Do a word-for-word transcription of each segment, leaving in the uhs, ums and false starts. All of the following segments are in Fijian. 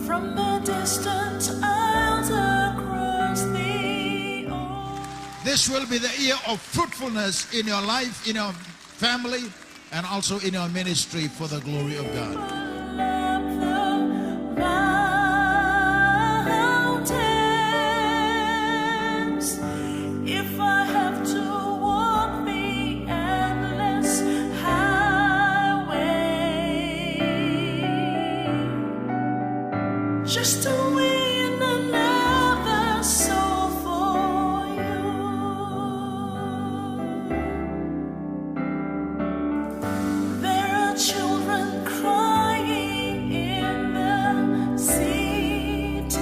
From the distant isles across the ocean. This will be the year of fruitfulness in your life, in your family, and also in your ministry for the glory of God. If I have to walk the endless highway, just to win another soul for you. There are children crying in the city.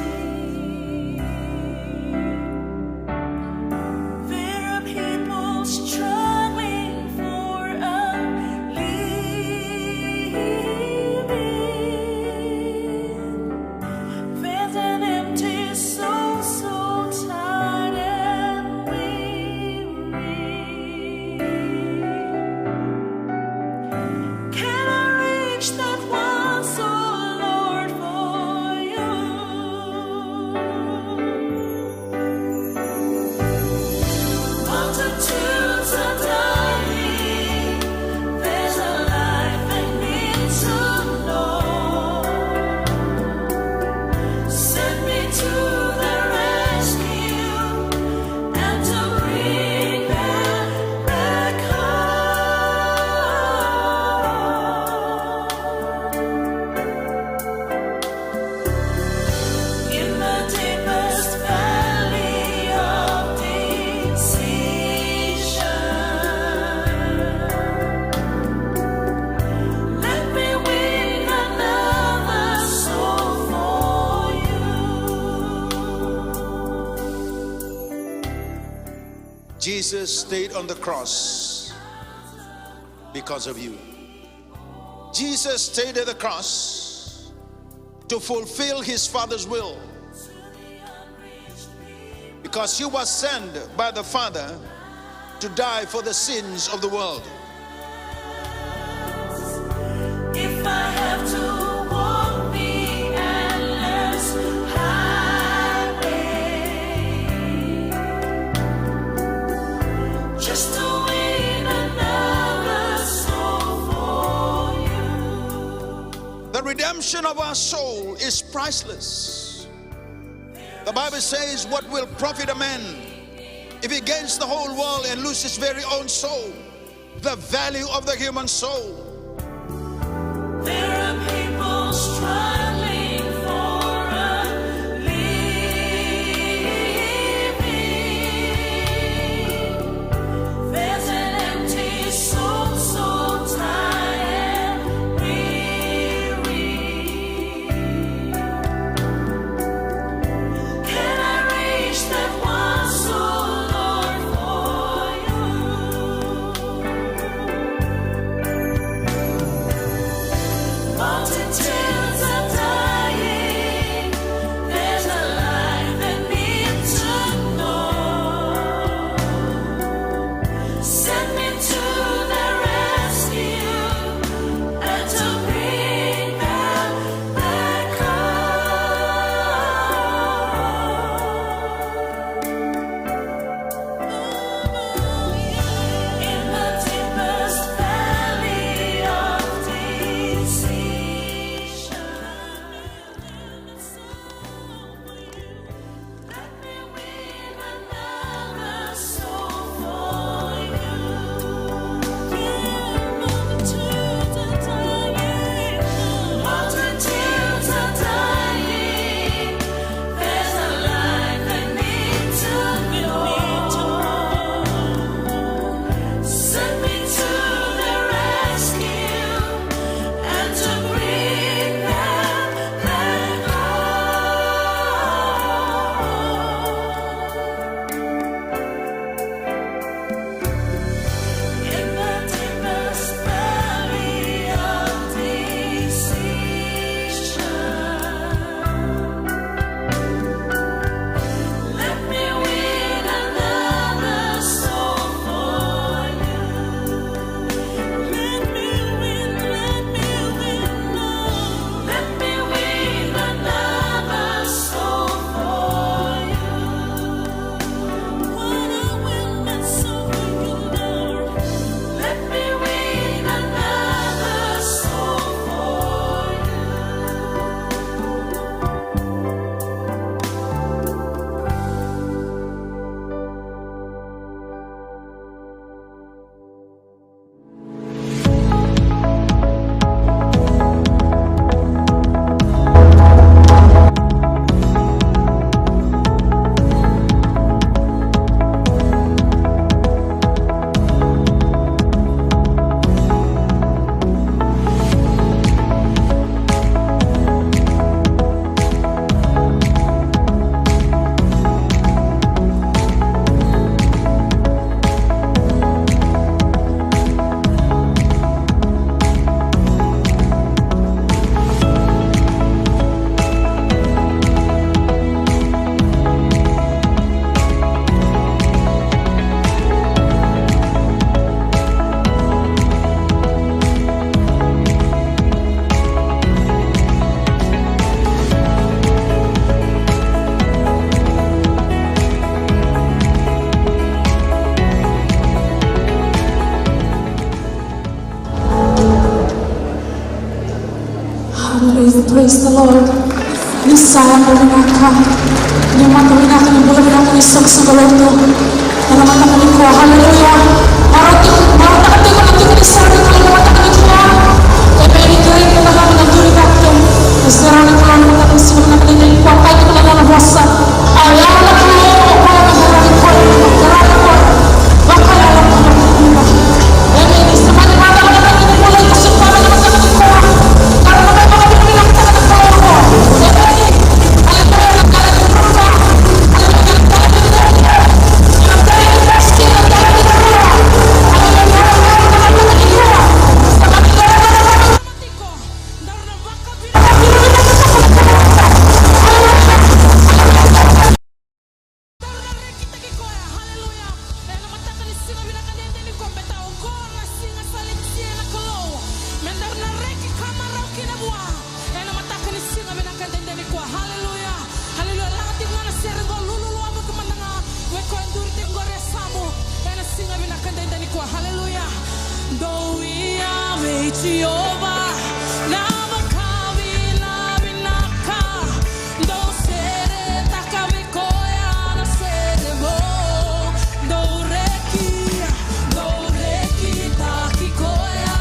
There are people struggling for a living. There's an empty soul, so tired and weary. Can I reach that one soul, Lord, for you? Multitudes are dying. There's a life I need to know. Send me to the rescue and to bring them back home. In the deepest valley of decision, let me win another soul for you. Jesus stayed on the cross because of you. Jesus stayed at the cross to fulfill his Father's will, because he was sent by the Father to die for the sins of the world. If I have to walk the endless highway, just to win another soul for you. The redemption of our soul is priceless. The Bible says, "What will profit a man if he gains the whole world and lose his very own soul?" The value of the human soul. There are people struggling for a living. There's an empty soul, so tired and weary. Can I reach that one soul, Lord, for you? Praise the Lord. Ni sa yabaki vinaka, ni mataka vinaka, ni bula vinaka, ni soqosoqo lotu. Ena mataka nikua, haleluya. Marautaka, marautaka tiko na tiko ni sere ni Kalou ena mataka nikua. E vei ni kerei na Kalou na duri vata. E sere ni Kalou ena mataka ni siga vinaka nikua, kai tiko na nona vosa. A yalo na Kalou, o koya na Kalou ni koya, na Kalou ni koya. Daru na rekitaki koya. Haleluya. Ena mataka ni siga vinaka dede nikua, baleta oqo na siga sa lesia na Kalou me daru na reki ka marau kina vua. Ena mataka ni siga vinaka dede nikua. Haleluya. Haleluya. Laga tiko ga na sere qo, lululu wavoki mada ga. Vei koya duri tiko qori e yasamu. Ena siga vinaka dede nikua. Haleluya. Dou ia vei Jiova na vakavinavinaka. Dou seretaka vei koya na sere vou. Dou reki, dou rekitaki koya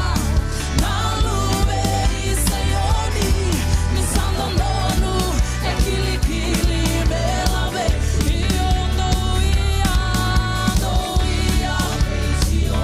na luve i Saioni. Ni sa dodonu e kilikili me lavei. Io, dou ia, dou ia, io.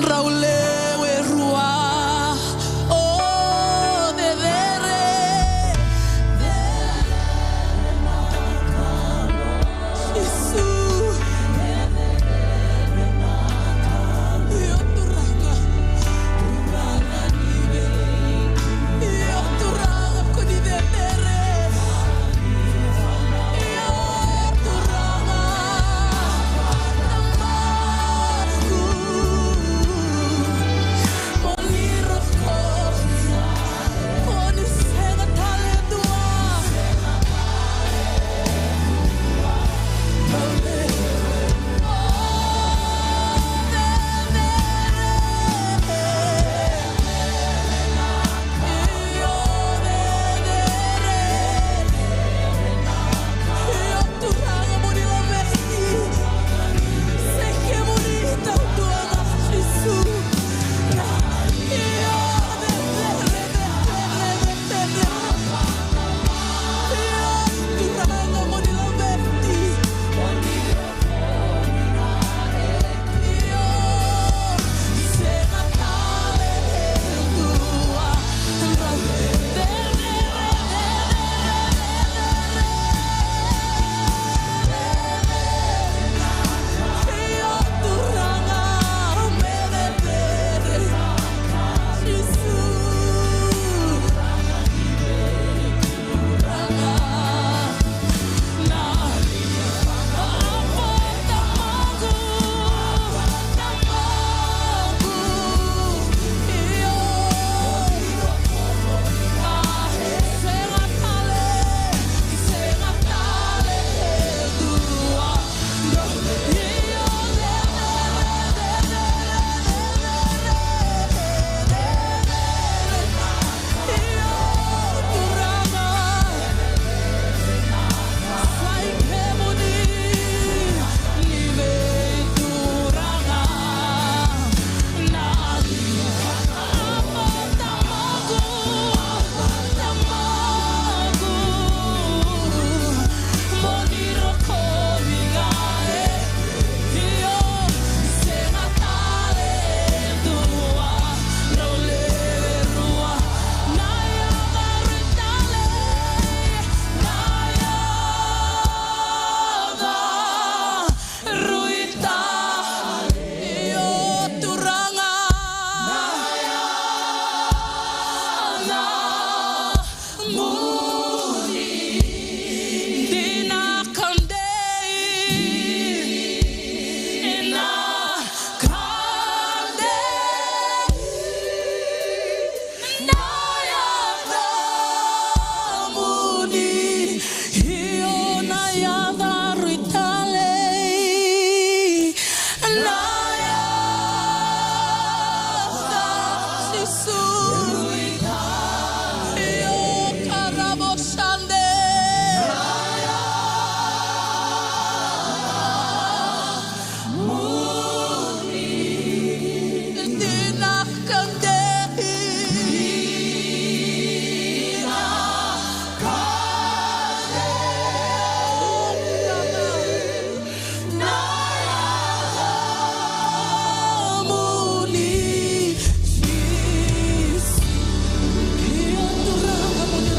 Drau lewe rua o cecere. Jisu. Io Turaga. Io Turaga, ko ni cecere. Io Turaga. Tamaku. Mo ni rokovi. Ko ni sega tale e dua.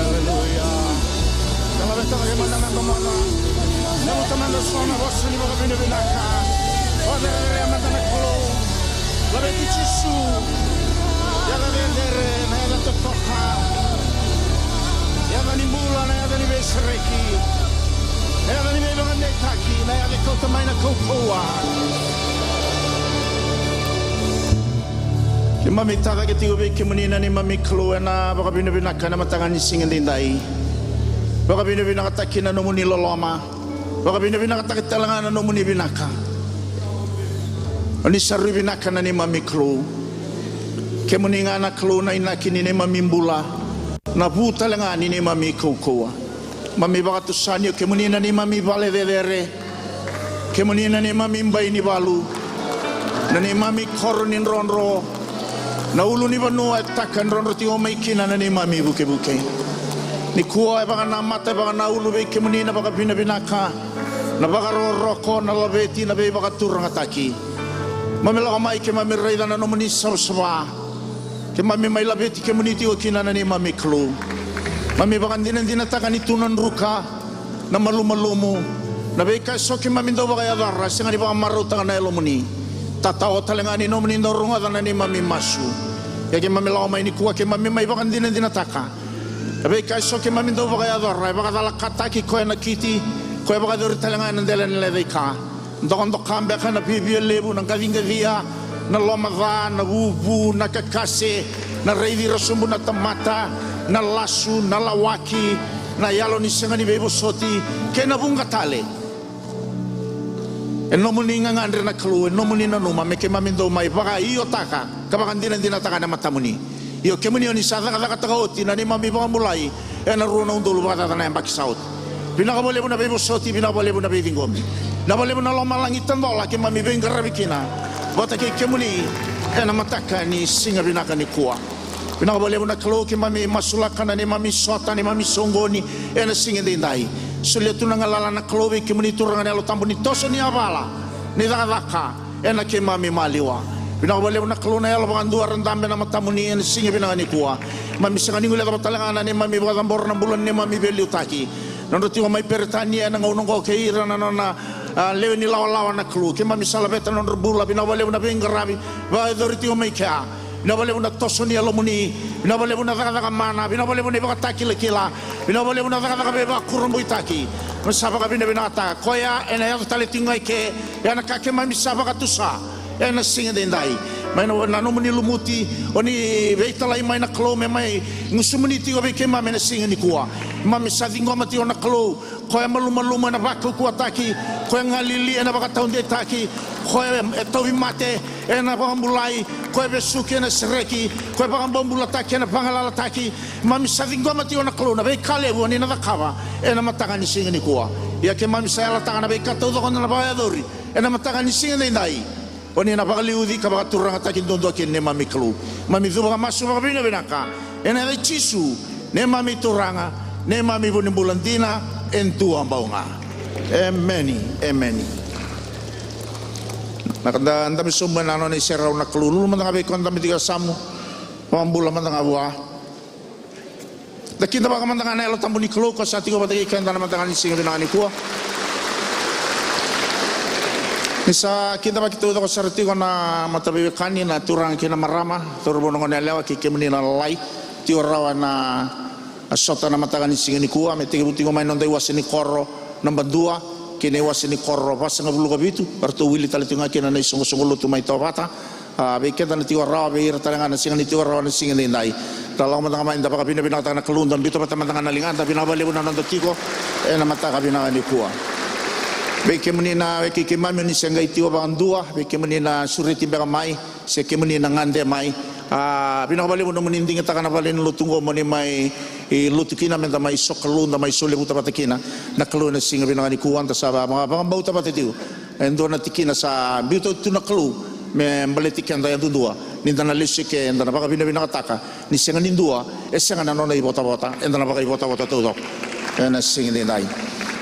Aleluya. Laveta mada na domona. Laveta mada so na vosa ni vakavinavinaka. Vacerecerei mada na Kalou. Laveti Jisu. Yaca cecere, na yaca totoka. Yaca ni bula, na yaca ni veisereki. Na yaca ni veivakadeitaki, na yaca e kauta mai na kaukauwa. Keimami tacake tiko vei kemuni na neimami Kalou ena vakavinavinaka ena mataka ni siga edaidai. Vakavinavinakataki na nomuni loloma. Vakavinavinakataki tale ga na nomuni vinaka. Oni sa rui vinaka na neimami Kalou. Kemuni ga na Kalou na inaki ni neimami bula. Na vu tale ga ni neimami kaukauwa. Mami vakatusa ni o kemuni na neimami vale cecere. Kemuni na neimami bai ni valu. Na neimami koro ni drodro. Na ulu ni vanua e taka e drodro tiko mai kina na neimami vukevuke. Nikua e vakanamata, e vakanaulu vei kemuni na vakavinavinaka, na vakarokoroko, na laveti, na veivakaturagataki. Mami lako mai keimami raica na nomuni savasava. Keimami mai laveti kemuni tiko kina na neimami Kalou. Mami vakadinadinataka ni tu na druka, na malumalumu, na veika eso keimami dau vakayacora, sega ni vakamarautaka na yalomuni. Tatao tale ga ni nomuni dau rogoca na neimami masu. Ia keimami lako mai nikua keimami mai vakadinadinataka. Na veika eso keimami dau vakayacora, e vakacalakataki koya na kiti, koya vakayacori tale ga ena dela ni lecaika. Dokadoka beka na viavia levu, na qaciqacia, na lomaca, na vuvu, na kakase, na raici ira sobu na tamata, na lasu, na lawaki, na yalo ni sega ni veivosoti, kei na vuqa tale. E nomuni gagadre na Kalou, e nomuni nanuma me keimami dau mai vakaiotaka ka vakadinadinataka ena matamuni. Io kemuni oni sa cakacakataka oti na neimami vakabulai ena rua na udolu vakacaca na yabaki sa oti. Vinaka vakalevu na veivosoti, vinaka vakalevu na veiciqomi. Vinaka vakalevu na lomalagi tadola keimami veiqaravi kina vata kei kemuni ena mataka ni siga vinaka nikua. Vinaka vakalevu na Kalou keimami masulaka na neimami sota, neimami soqoni ena siga edaidai. Solia tu na galala na Kalou vei kemuni Turaga na Yalo Tabu ni toso ni yavala ni cakacaka ena keimami maliwa. Vinaka vakalevu na Kalou na yalo vakadua era dabe ena matamuni ena siga vinaka nikua. Keimami sega ni guilecava tale ga na neimami vakacabora na bula ni neimami veiliutaki. Nodra tiko mai Peritania ena gauna oqo kei ira na nona, a, lewe ni lawalawa na Kalou. Keimami sa laveta na nodra bula, vinaka vakalevu na veiqaravi vakayacori tiko mai kea. Vinaka vakalevu na toso ni yalomuni, vinaka vakalevu na cakacaka mana, vinaka vakalevu na ivakatakilakila, vinaka vakalevu na cakacaka veivakurabuitaki. Keimami sa vakavinavinakataka koya ena yaco tale tiko ga i ke, ena ka keimami sa vakatusa ena siga edaidai. Mai na, na nomuni lumuti, oni veitalai mai na Kalou me mai gusumuni tiko vei keimami ena siga nikua. Keimami sa ciqoma tiko na Kalou, koya malumalumu ena vakaukauwataki, koya galili ena vakataudeitaki, koya e tauvimate ena vakabulai, koya vesuki ena sereki, koya vakabobulataki ena vagalalataki. Keimami sa ciqoma tiko na Kalou na veika levu oni na cakava ena mataka ni siga nikua. Ia keimami sa yalataka na veika taucoko eda na vakayacori ena mataka ni siga edaidai, oni na vakaliuci ka vakaturagataki duadua kina neimami Kalou. Keimami cuva ka masu vakavinavinaka ena yaca i Jisu, neimami Turaga, neimami vunibula dina e dua bau ga. Emeni, emeni. Na ka da dabe sobu ena nona iserau na Kalou. Lulu mada ga vei koya dabe tiko e yasamu. Vakabula mada ga vua. Da kidavaka mada ga na Yalo Tabu ni Kalou ka sa tiko vata kei keda na mataka ni siga vinaka nikua. Ni sa kidavaki taucoko sara tiko na mataveiwekani, na turaga kei na marama, cauravou, na goneyalewa, kei kemuni na lalai tiko rawa ena sota na mataka ni siga nikua, me tekivu tiko mai na noda iwase ni koro naba dua kei na iwase ni koro vasagavulu ka vitu, eratou wili tale tiko ga kina na isoqosoqo lotu mai Tovata. A, vei keda na tiko rawa, vei ira tale ga na sega ni tiko rawa na siga edaidai, da lako mada ga mai, da vakavinavinakataka na Kalou, da biuta vata mada ga na ligada. Vinaka vakalevu na noda tiko ena mataka vinaka nikua. Vei kemuni na wekai keimami oni se qai tiko vakadua, vei kemuni na sureti beka mai se kemuni na gade mai, a, vinaka vakalevu nomuni digitaka na valenilotu oqo moni mai lotu kina, meda mai sokalou, da mai solevuta vata kina na Kalou ena siga vinaka nikua. Da sa va, va, vakabauta vata tiko e dua na tikina sa biuta oti tu na Kalou me baleti keda yadudua, ni da na lesu i ke, eda na vakavinavinakataka ni sega ni dua e sega na nona ivotavota, eda na vakaivotavota taucoko ena siga edaidai.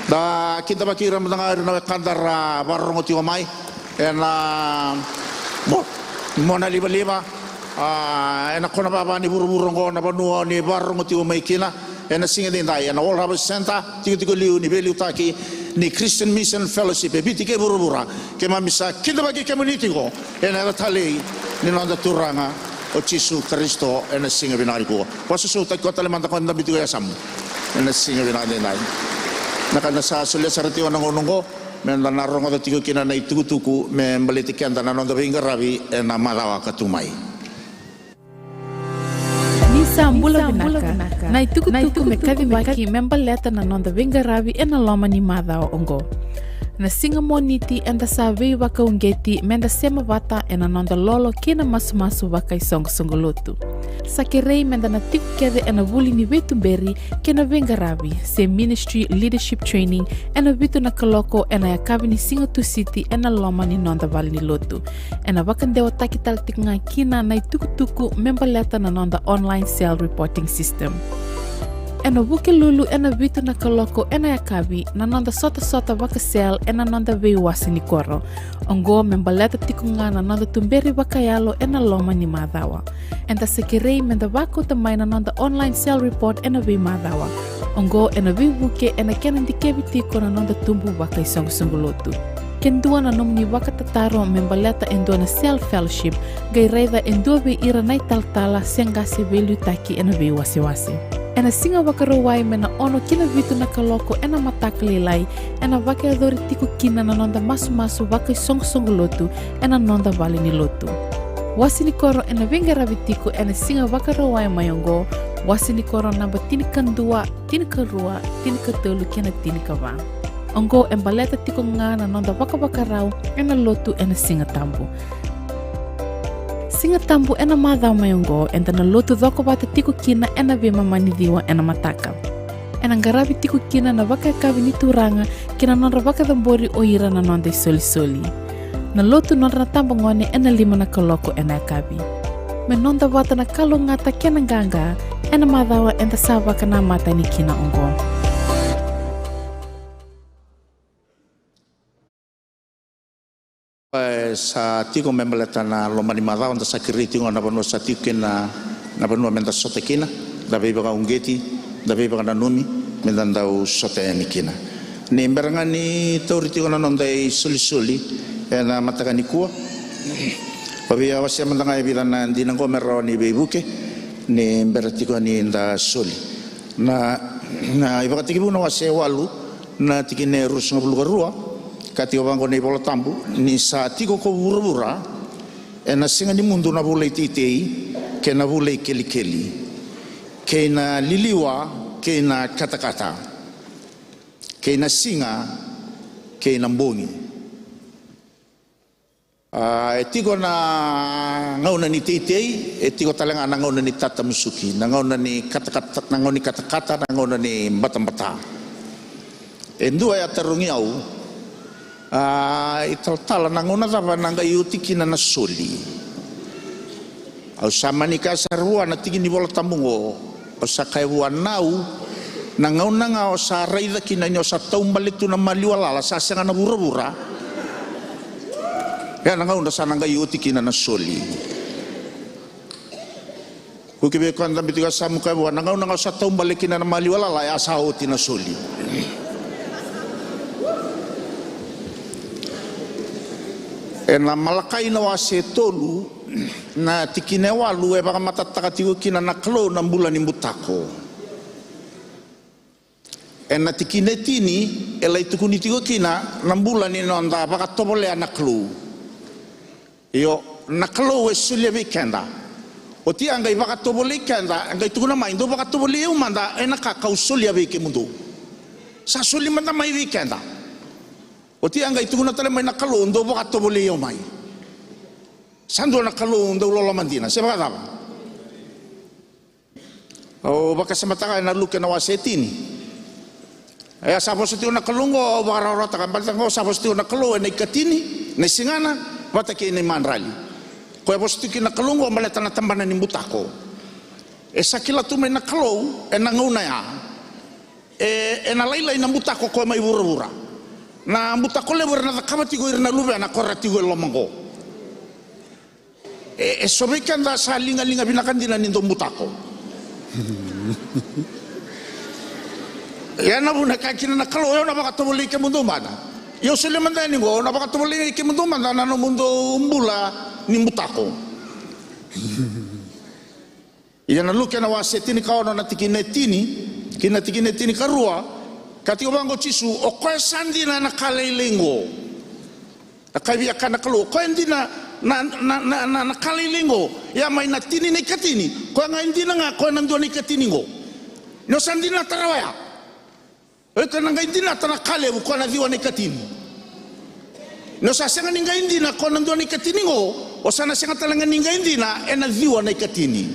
Da kidavaki ira mada ga ira na wekada ra vakarorogo tiko mai ena mo, mona livaliva, a, ena kona vava ni vuravura oqo, na vanua oni vakarorogo tiko mai kina ena siga edaidai, ena World Harvest Centre, tikotiko liu ni veiliutaki ni Christian Mission Fellowship e Viti kei vuravura. Keimami sa kidavaki kemuni tiko ena yaca talei ni noda Turaga o Jisu Karisito ena siga vinaka nikua. Vakasosomitaki koya tale mada koya dabe tiko e yasamu ena siga vinaka edaidai. Na ka da sa solia sara tiko na gauna oqo, meda na rogoca tiko kina na itukutuku me baleti keda na noda veiqaravi ena macawa ka tu mai. Ni sa bula vinaka. Na itukutuku me kacivaki me baleta na noda veiqaravi ena loma ni macawa oqo. Na siga Moniti eda sa veivakauqeti meda sema vata ena noda lolo kei na masumasu vakaisoqosoqo lotu. Sa kerei meda na tiko kece ena vuli ni veituberi kei na veiqaravi se ministry leadership training ena vitu na kaloko ena yakavi ni siga Tusiti ena loma ni noda valenilotu. Ena vakadewataki tale tiko ga kina na itukutuku me baleta na noda online cell reporting system. Ena Vukelulu ena vitu na kaloko ena yakavi na noda sotasota vaka-cell ena noda veiwase ni koro. Oqo me baleta tiko ga na noda tuberi vakayalo ena loma ni macawa. Eda sa kerei meda vakauta mai na noda online cell report ena veimacawa. Oqo ena veivuke ena kena dikevi tiko na noda tubu vakaisoqosoqo lotu. Ke dua na nomuni vakatataro me baleta e dua na cell fellowship, qai raica e dua vei ira na italatala se qase veiliutaki ena veiwasewase. Ena Siga Vakarauwai mai na ono ki na vitu na kaloko ena mataka lailai, ena vakayacori tiko kina na noda masumasu vakaisoqosoqo lotu ena noda vale ni lotu. Wase ni koro ena veiqaravi tiko ena Siga Vakarauwai mai oqo, wase ni koro naba tinikadua, tinikarua, tinikatolu kei na tinikava. Oqo e baleta tiko ga na noda vakavakarau ena lotu ena Siga Tabu. Siga Tabu ena macawa mai oqo eda na lotu cokovata tiko kina ena veimama ni ciwa ena mataka. Ena qaravi tiko kina na vakayakavi ni turaga kei na nodra vakacabori o ira na noda isolisoli. Na lotu nodra na tabagone ena lima na kaloko ena yakavi. Me noda vata na kalougata kei na qaqa ena macawa eda sa vakanamata yani kina oqo. E sa tiko me baleta na loma ni macawa, da sa kerei tiko ga na vanua sa tiko kina, na vanua meda sota kina, da veivakauqeti, da veivakananumi meda dau sota yani kina. Ni bera ga ni tauri tiko na noda isolisoli ena mataka nikua, au via wasea mada ga e vica na dina oqo me rawa ni veivuke ni bera tiko ni da soli. Na, na iVakatekivu na wase e walu, na tikina e ruasagavulu ka rua, ka tiko vaqo na iVola Tabu: Ni sa tiko ko vuravura, ena sega ni mudu na vula iteitei kei na vula ikelikeli, kei na liliwa kei na katakata, kei na siga kei na bogi. A, e tiko na gauna ni teitei, e tiko tale ga na gauna ni tatamusuki, na gauna ni katakata, na gauna ni katakata, na gauna ni batabata. E dua e a tarogi au, a, italatala, na gauna cava na qai oti kina na soli? Au sa mani kaya sara vua na tiki ni Vola Tabu oqo, au sa kaya vua, nau, na gauna ga o sa raica kina ni o sa taubale tu na maliwa lala, sa sega na vuravura, ya na gauna sa na qai oti kina na soli. Ko ke vei koya dabe tiko, sa mu kaya vua, na gauna ga o sa taubale kina na maliwa lala, ya sa oti na soli. Ena Malakai na wase tolu, na tikina e walu, e vakamatatataka tiko kina na Kalou na bula ni butako. Ena tikina e tini, e lai tukuni tiko kina na bula ni noda vakatovolea na Kalou. Io, na Kalou e solia vei keda. Oti a qai vakatovolei keda, a qai tukuna mai, dou vakatovolei au mada ena ka kau solia vei kemudou. Sa soli mada mai vei keda. Oti a qai tukuna tale mai na Kalou, dou vakatovolei au mai. Sa dua na Kalou dau loloma dina, se vakacava? Au vakasamataka ena Luke na wase e tini. E a sa vosa tiko na Kalou oqo, au vakarawarawataka, baleta oqo sa vosa tiko na Kalou ena ikatini ni sigana vata kei na imadrali. Koya vosa tiko kina na Kalou oqo baleta na tabana ni butako. E sa kila tu mai na Kalou ena gauna ya. E, ena lailai na butako koya mai vuravura. Na butako levu era na cakava tiko ira na luvena ko ra tiko e loma oqo. E, e so vei keda sa ligaliga vinaka dina ni dau butako. Ia na vuna e kaya kina na Kalou, au na vakatovolei kemudou mada. Ia au solia mada yani oqo, au na vakatovolei kemudou mada na nomudou bula ni butako. Ia na Luke na wase tinikaono na tikina e tini ki na tikina e tinikarua, ka tiko vaqo o Jisu, o koya sa dina ena ka lailai oqo. A kaya vei koya na Kalou, o koya e dina na, na, na, na, na ka lailai oqo. Ia mai na tini na ikatini, koya ga e dina ga, koya na dua na ikatini oqo. Ni o sa dinata rawa ya. O iko na qai dinata na ka levu, koya na ciwa na ikatini. Ni o sa sega ni qai dina koya na dua na ikatini oqo, o sa na sega tale ga ni qai dina ena ciwa na ikatini.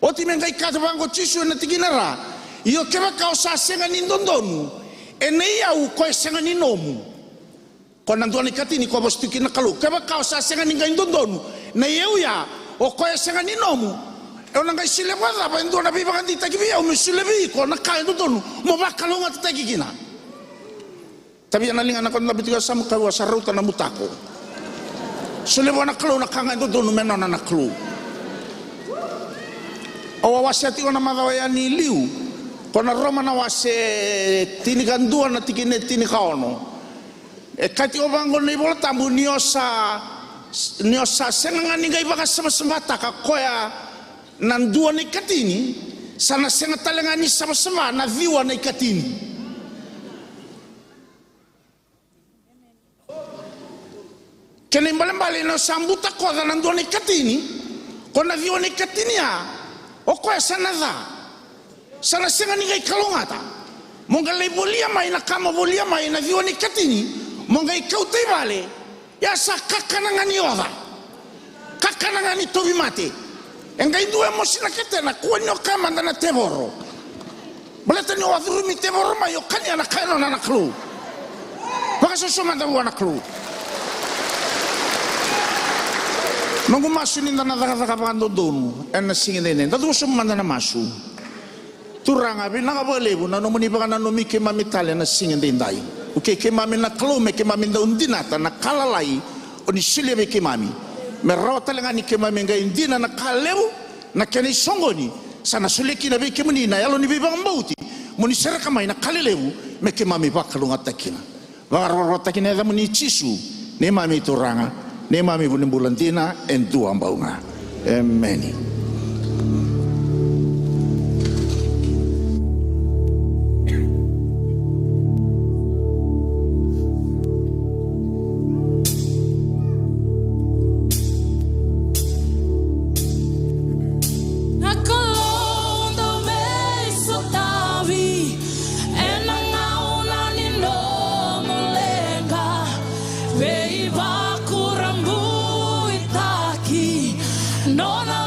Oti me qai kaya vaqo o Jisu ena tikina ra, io kevaka o sa sega ni dodonu, ena iyau koya e sega ni nomu. Koya na dua na ikatini koya vosa tiko kina na Kalou, kevaka o sa sega ni qai dodonu, na iyau ya, o koya e sega ni nomu, E, o na qai solia vakacava e dua na veivakadeitaki vei au meu solia vei iko na ka e dodonu mo vakalougatataki kina? Tavia na liga na kona, dabe tiko e yasamu, kau a sa rauta na butako. Solia vua na Kalou na ka ga e dodonu me nona na Kalou. Au a wasea tiko na macawa yani i liu, ko na Roma na wase tinikadua na tikina e tinikaono. E kaya tiko vaqo na iVola Tabu, ni o sa, ni o sa sega ga ni qai vakasavasavataka koya na dua na ikatini, sa na sega tale ga ni savasava na ciwa na ikatini. Kena ibalebale, ni o sa butakoca na dua na ikatini, ko na ciwa na ikatini ya, o koya sa na ca. Sa na sega ni qai kalougata. Mo qai lai volia mai na ka mo volia mai na ciwa na ikatini, mo qai kauta i vale. Ia sa kakana ga ni oca, kakana ga ni tauvimate. E qai dua e mosi na ketena, kua ni o kaya mada na tevoro. Baleta ni o a curumi tevoro mai, o kania na ka e nona na Kalou. Vakasoso mada vua na Kalou. Noqu masu ni da na cakacaka vakadodonu ena siga edaidai. Da cuva sobu mada na masu. Turaga, vinaka vakalevu na nomuni vakananumi keimami tale na siga edaidai. Okei, keimami na Kalou, me keimami dau dinata na ka lalai o ni solia vei keimami, me rawa tale ga ni keimami qai dina na ka levu, na kena isoqoni, sa na solia kina vei kemuni na yalo ni veivakabauti, mo ni sereka mai na ka lelevu me keimami vakalougatataki kina. Vakarokorokotaki na yacamuni Jisu, neimami Turaga, neimami vunibula dina e dua bau ga. Emeni. Na Kalou dau veisotavi ena gauna ni nomu leqa, veivakurabuitaki, nona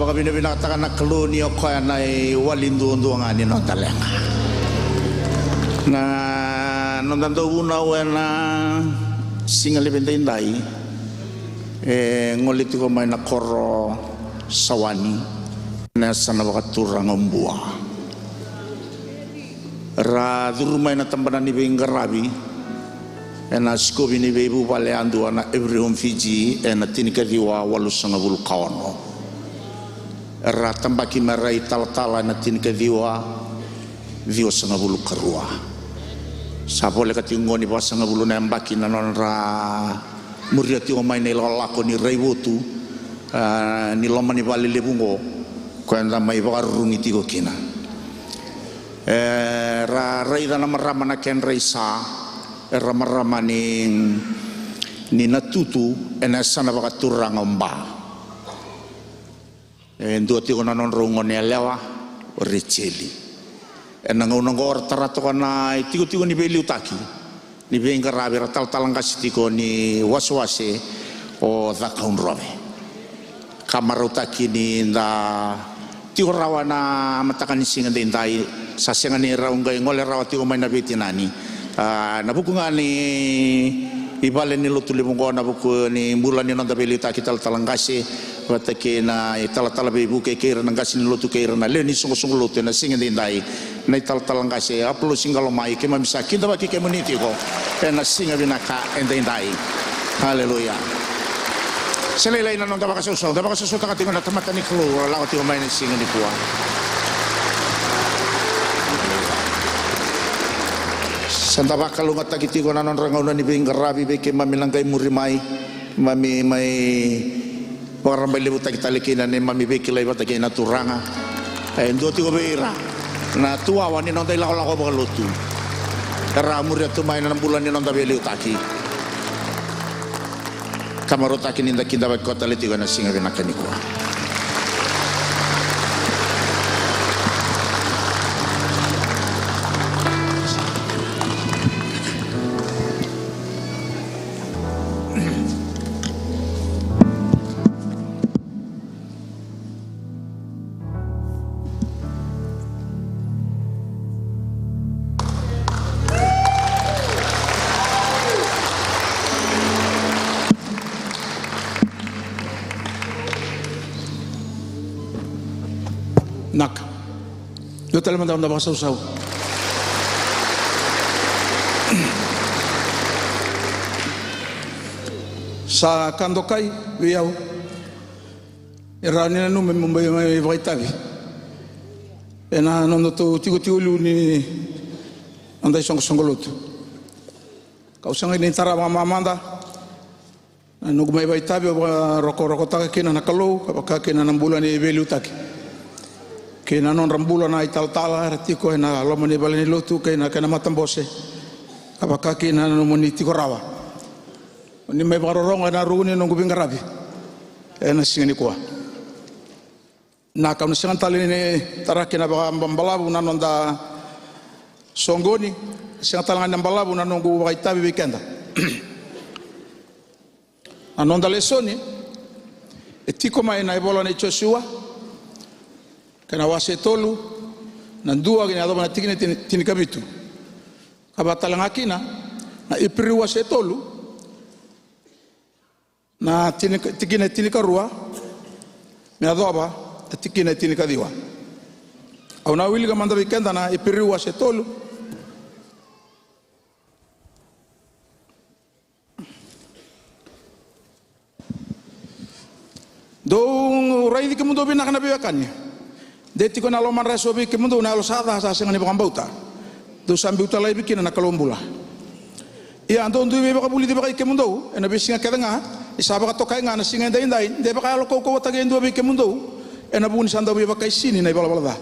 Vakavinavinakataka na Kalou ni o koya na iwali duadua ga ni noda leqa. Na noda dauvunau ena siga levu edaidai e gole tiko mai na koro Sawani, na yasana vakaturaga o Bua. Ra curu mai na tabana ni veiqaravi ena sikovi ni veivuvale yadua na Every Home Fiji ena tinikaciwa walusagavulu ka ono. Era tabaki me ra italatala ena tinikaciwa ciwasagavulu ka rua. Sa voleka tiko qo ni vasagavulu na yabaki na nodra muria tiko mai na ilakolako ni raivotu, a, ni loma ni vale levu qo, ko eda mai vakarurugi tiko kina. E, ra raica na marama na kedra isa, era marama ni, ni Natutu, ena yasana vakaturaga o Ba. E dua tiko na nodrau gone yalewa, o Rejeli. Ena gauna oqo ra tara toka na itikotiko ni veiliutaki ni veiqaravi, ra talatala qase tiko ni wasewase o Cakaudrove. Ka marautaki ni da tiko rawa na mataka ni siga edaidai, sa sega ni rau qai gole rawa tiko mai na veitinani. A, na vuku ga ni ivale ni lotu levu oqo, na vuku ni bula ni noda veiliutaki talatala qase, vata kei na italatala veivuke kei ira na qase ni lotu kei ira na lewe ni soqosoqo lotu ena siga edaidai. Na italatala qase Apolosi Qalomai, keimami sa kidavaki kemuni tiko ena siga vinaka edaidai. Aleluya. Se lailai na noda vakasausau, da vakasausautaka tiko na tamata ni Kalou, ra lako tiko mai na siga nikua. Sa da vakalougatataki tiko na nodra gauna ni veiqaravi vei keimami na qai muri mai, mami mai vakarabailevutaki tale kina na neimami veikilai vata kei na Turaga. E dua tiko vei ira na tuwawa ni noda ilakolako vakalotu, era muria tu mai na bula ni noda veiliutaki. Ka marautaki ni da kidavaki koya tale tiko ena siga vinaka nikua. Naka. Dua tale mada na vakasausau. Sa ka dokai vei au. E rawa ni nanuma meu mai, mai vakaitavi ena nodatou tikotiko liu ni noda isoqosoqo lotu. Kau sega ni tara vakamamada na noqu mai vakaitavi, au vakarokorokotaka kina na Kalou, ka vaka kina na bula ni veiliutaki kei na nodra bula na italatala era tiko ena loma ni vale ni lotu kei na kena matabose, ka vaka kina na nomuni tiko rawa. Ni mai vakarorogo ena ruku ni noqu veiqaravi ena siga nikua. Na ka au na sega tale ni tara kina vakabalavu na noda soqoni, sega tale ga ni balavu na noqu vakaitavi vei keda. Na noda lesoni e tiko mai na ivola nei Josua, kei na wase tolu, na dua ki na yacova na tikina tini, tinikavitu. Ka vaka tale ga kina na Iperiu wase tolu, na tini, tikina e tinikarua me yacova na tikina e tinikaciwa. Au na wilika mada vei keda na Iperiu wase tolu. Dou raici kemudou vinaka na veiwekani. De tiko ena lomadra eso vei kemudou na yalo sa ca, sa sega ni vakabauta. Dou sa biuta laivi kina na Kalou bula. Ia dou dui veivakavulici vakai kemudou ena veisiga kece ga, ni sa vakatokai ga na siga edaidai, de vakayalo kaukauwataki e dua vei kemudou, ena vuku ni sa dau veivakaisini na ivalavala ca.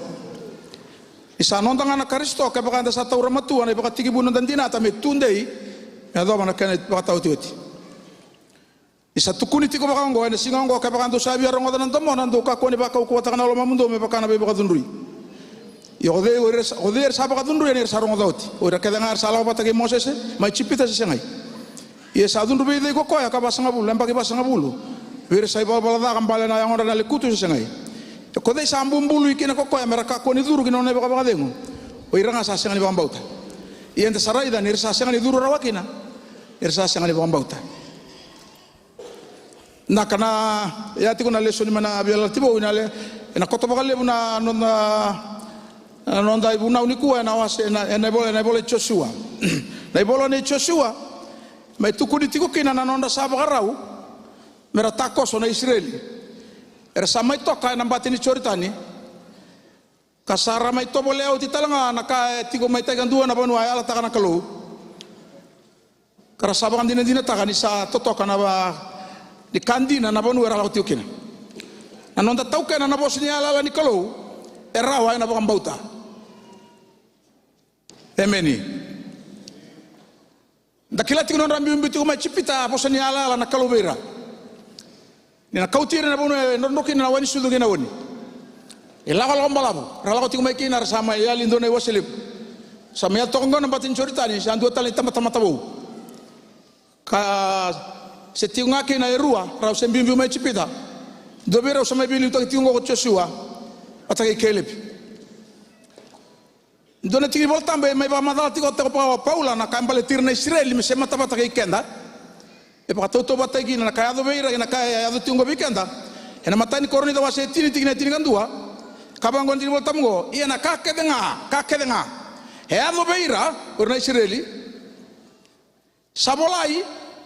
Ni sa noda ga na Karisito, kevaka eda sa taura matua na ivakatekivu ni noda dinata me tudei, me yacova na kena ivakataotioti. Ni sa tukuni tiko vaka oqo, ena siga oqo kevaka dou sa via rogoca na domona, dou kakua ni vakaukauwataka na lomamudou me vaka na veivakacudrui. Ia o cei, o ira sa, o cei era sa vakacudruya ni ra sa rogoca oti? O ira kece ga era sa lako vata kei Mosese mai Ijipita, se segai? Ia sa cudru vei cei ko koya ka vasagavulu, yabaki vasagavulu, vei ira sa ivalavala ca ka bale na yagodra na lekutu, se segai? Ko cei sa bubului kina ko koya me ra kakua ni curu ki na nona ivakavakacegu? O ira ga sa sega ni vakabauta. Ia eda sa raica ni ra sa sega ni curu rawa kina, ni ra sa sega ni vakabauta. Na ka na, e a tiko na lesoni mai na Veiyalayalati Vou, ena le, ena koto vakalevu na noda, na noda ivunau nikua ena wase, ena, ena ivola, ena ivola i Josua. Na ivola nei Josua, mai tukuni tiko kina na nodra sa vakarau me ra takoso na Isireli. Era sa mai toka ena bati ni Joritani, ka sa ra mai tovolea oti tale ga na ka e tiko mai tai kadua, na vanua e yalataka na Kalou. Ka ra sa vakadinadinataka ni sa totoka na va, ni ka dina na vanua era lako tiko kina. Na noda taukena na vosa ni yalayala ni Kalou e rawa ena vakabauta. Emeni. Da kila tiko na nodra biubiu tiko mai Ijipita, a vosa ni yalayala na Kalou vei ira. Ni na kauti ira na vanua e drodro kina na wai ni sucu kei na oni. E lakolako balavu, ra lako tiko mai kina, ra sa mai yali e dua na iwase levu. Sa mai yaco toka qo na bati ni Joritani, sa dua tale na itabatamata vou. Ka se tiko ga kina e rua, rau se biubiu mai Ijipita. Dua vei rau sa mai veiliutaki tiko qo ko Josua, vata kei Kelepi. Dua na tiki ni Vola Tabu e mai vakamacala tiko, tiko vaka o Paula na ka e baleti ira na Isireli me semata vata kei keda. E vakatautauvatataki kina na ka e yaco vei ira kei na ka e yaco tiko qo vei keda. Ena imatai ni Korinica wase e tini, tikina e tinikadua. Ka vaqo na tiki ni Vola Tabu qo, ia na ka kece ga, ka kece ga e yaco vei ira, o ira na Isireli, sa volai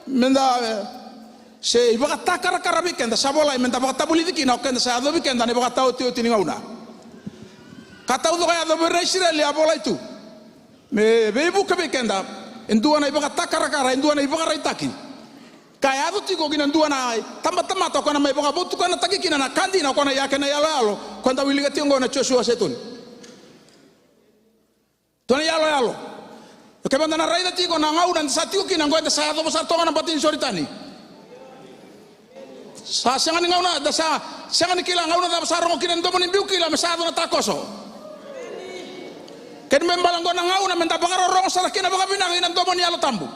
me da, e, se ivakatakarakara vei keda, sa volai me da vakatavulici kina o keda, sa yacovi keda na ivakataotioti ni gauna. Ka taucoko e yaco vei ira na Isireli a volai tu me veivuke vei keda e dua na ivakatakarakara, e dua na ivakaraitaki. Ka yaco tiko kina dua na itabatamata o koya na mai vakavotukanataki kina na ka dina, o koya na yake na iyaloyalo, o koya da wilika tiko qo na Josua Setoni. Dua na iyaloyalo. Kevaka da na raica tiko na gauna eda sa tiko kina qo, eda sa yacova sara toka na bati ni Joritani. Sa sega ni gauna, da sa sega ni kila gauna cava sa rogo kina na domo ni biu kila me sa yaco na takoso. Kena ibalebale qo na gauna me da vakarorogo sara kina vakavinaka ina domo ni Yalo Tabu.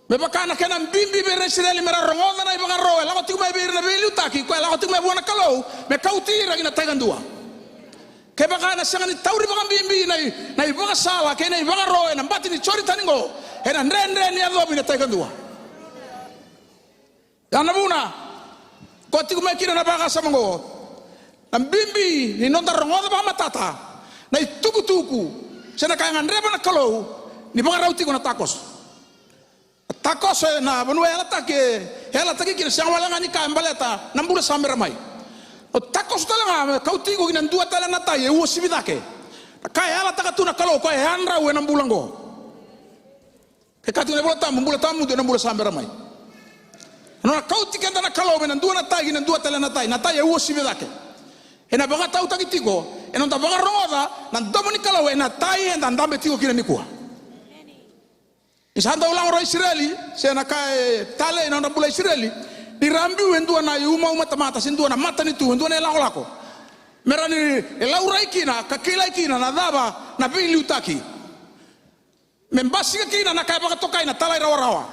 Me vaka na kena bibi vei ira na Isireli me ra rogoca na ivakaro e lako tiko mai vei ira na veiliutaki, koya e lako tiko mai vua na Kalou me kauti ira ki na tai kadua. Kevaka ena sega ni tauri vakabibi na i, na ivakasala kei na ivakaro ena bati ni Joritani qo, ena dredre ni yacovi na tai kadua. Ya na vuna ko tiko mai kina na vakasama qo, na bibi ni noda rogoca vakamatata na itukutuku se na ka e gadreva na Kalou ni vakarau tiko na takoso. Takoso ena vanua e yalataki, e yalataki kina, sega wale ga ni ka e baleta na bula sa bera mai. O takoso tale ga me kauti iko ki na dua tale na tai e uasivi cake. Na ka e yalataka tu na Kalou, koya e yadrau ena bula oqo. E kaya tiko na iVola Tabu, bula tawamudu ena bula sa bera mai. Na nona kauti keda na Kalou mai na dua na tai ki na dua tale na tai, na tai e uasivi cake. Ena vakatautaki tiko ena noda vakarogoca na domo ni Kalou ena tai eda dabe tiko kina nikua. Ni sa dau lako ra Isireli, se na ka e talei na nodra bula Isireli, ni ra biu e dua na iumaumatamata, se dua na matanitu, e dua na ilakolako. Me ra ni laurai kina ka kilai kina na cava na veiliutaki. Me basika kina na ka e vakatokai na talairawarawa.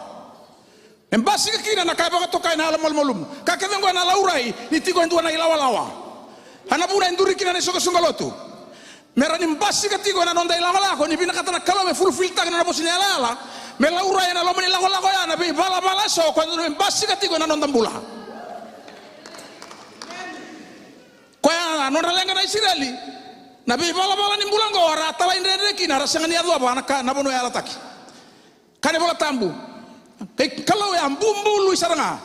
Me basika kina na ka e vakatokai na yalomalumalumu. Ka kece oqo ena laurai ni tiko e dua na ilawalawa. A na vuna e duri kina na isoqosoqo lotu. Me ra ni basika tiko ena noda ilakolako ni vinakata na Kalou me fulfiltaki na nona vosa ni yalayala. Me laurai ena loma ni lakolako ya na veivalavala eso koya e dodonu me basika tiko ena noda bula. Koya na nodra leqa na Isireli, na veivalavala ni bula oqo ra talaidredre kina, ra sega ni yacova na ka na vanua e yalataki. Ka ni Vola Tabu, kei Kalou e a bubului sara ga.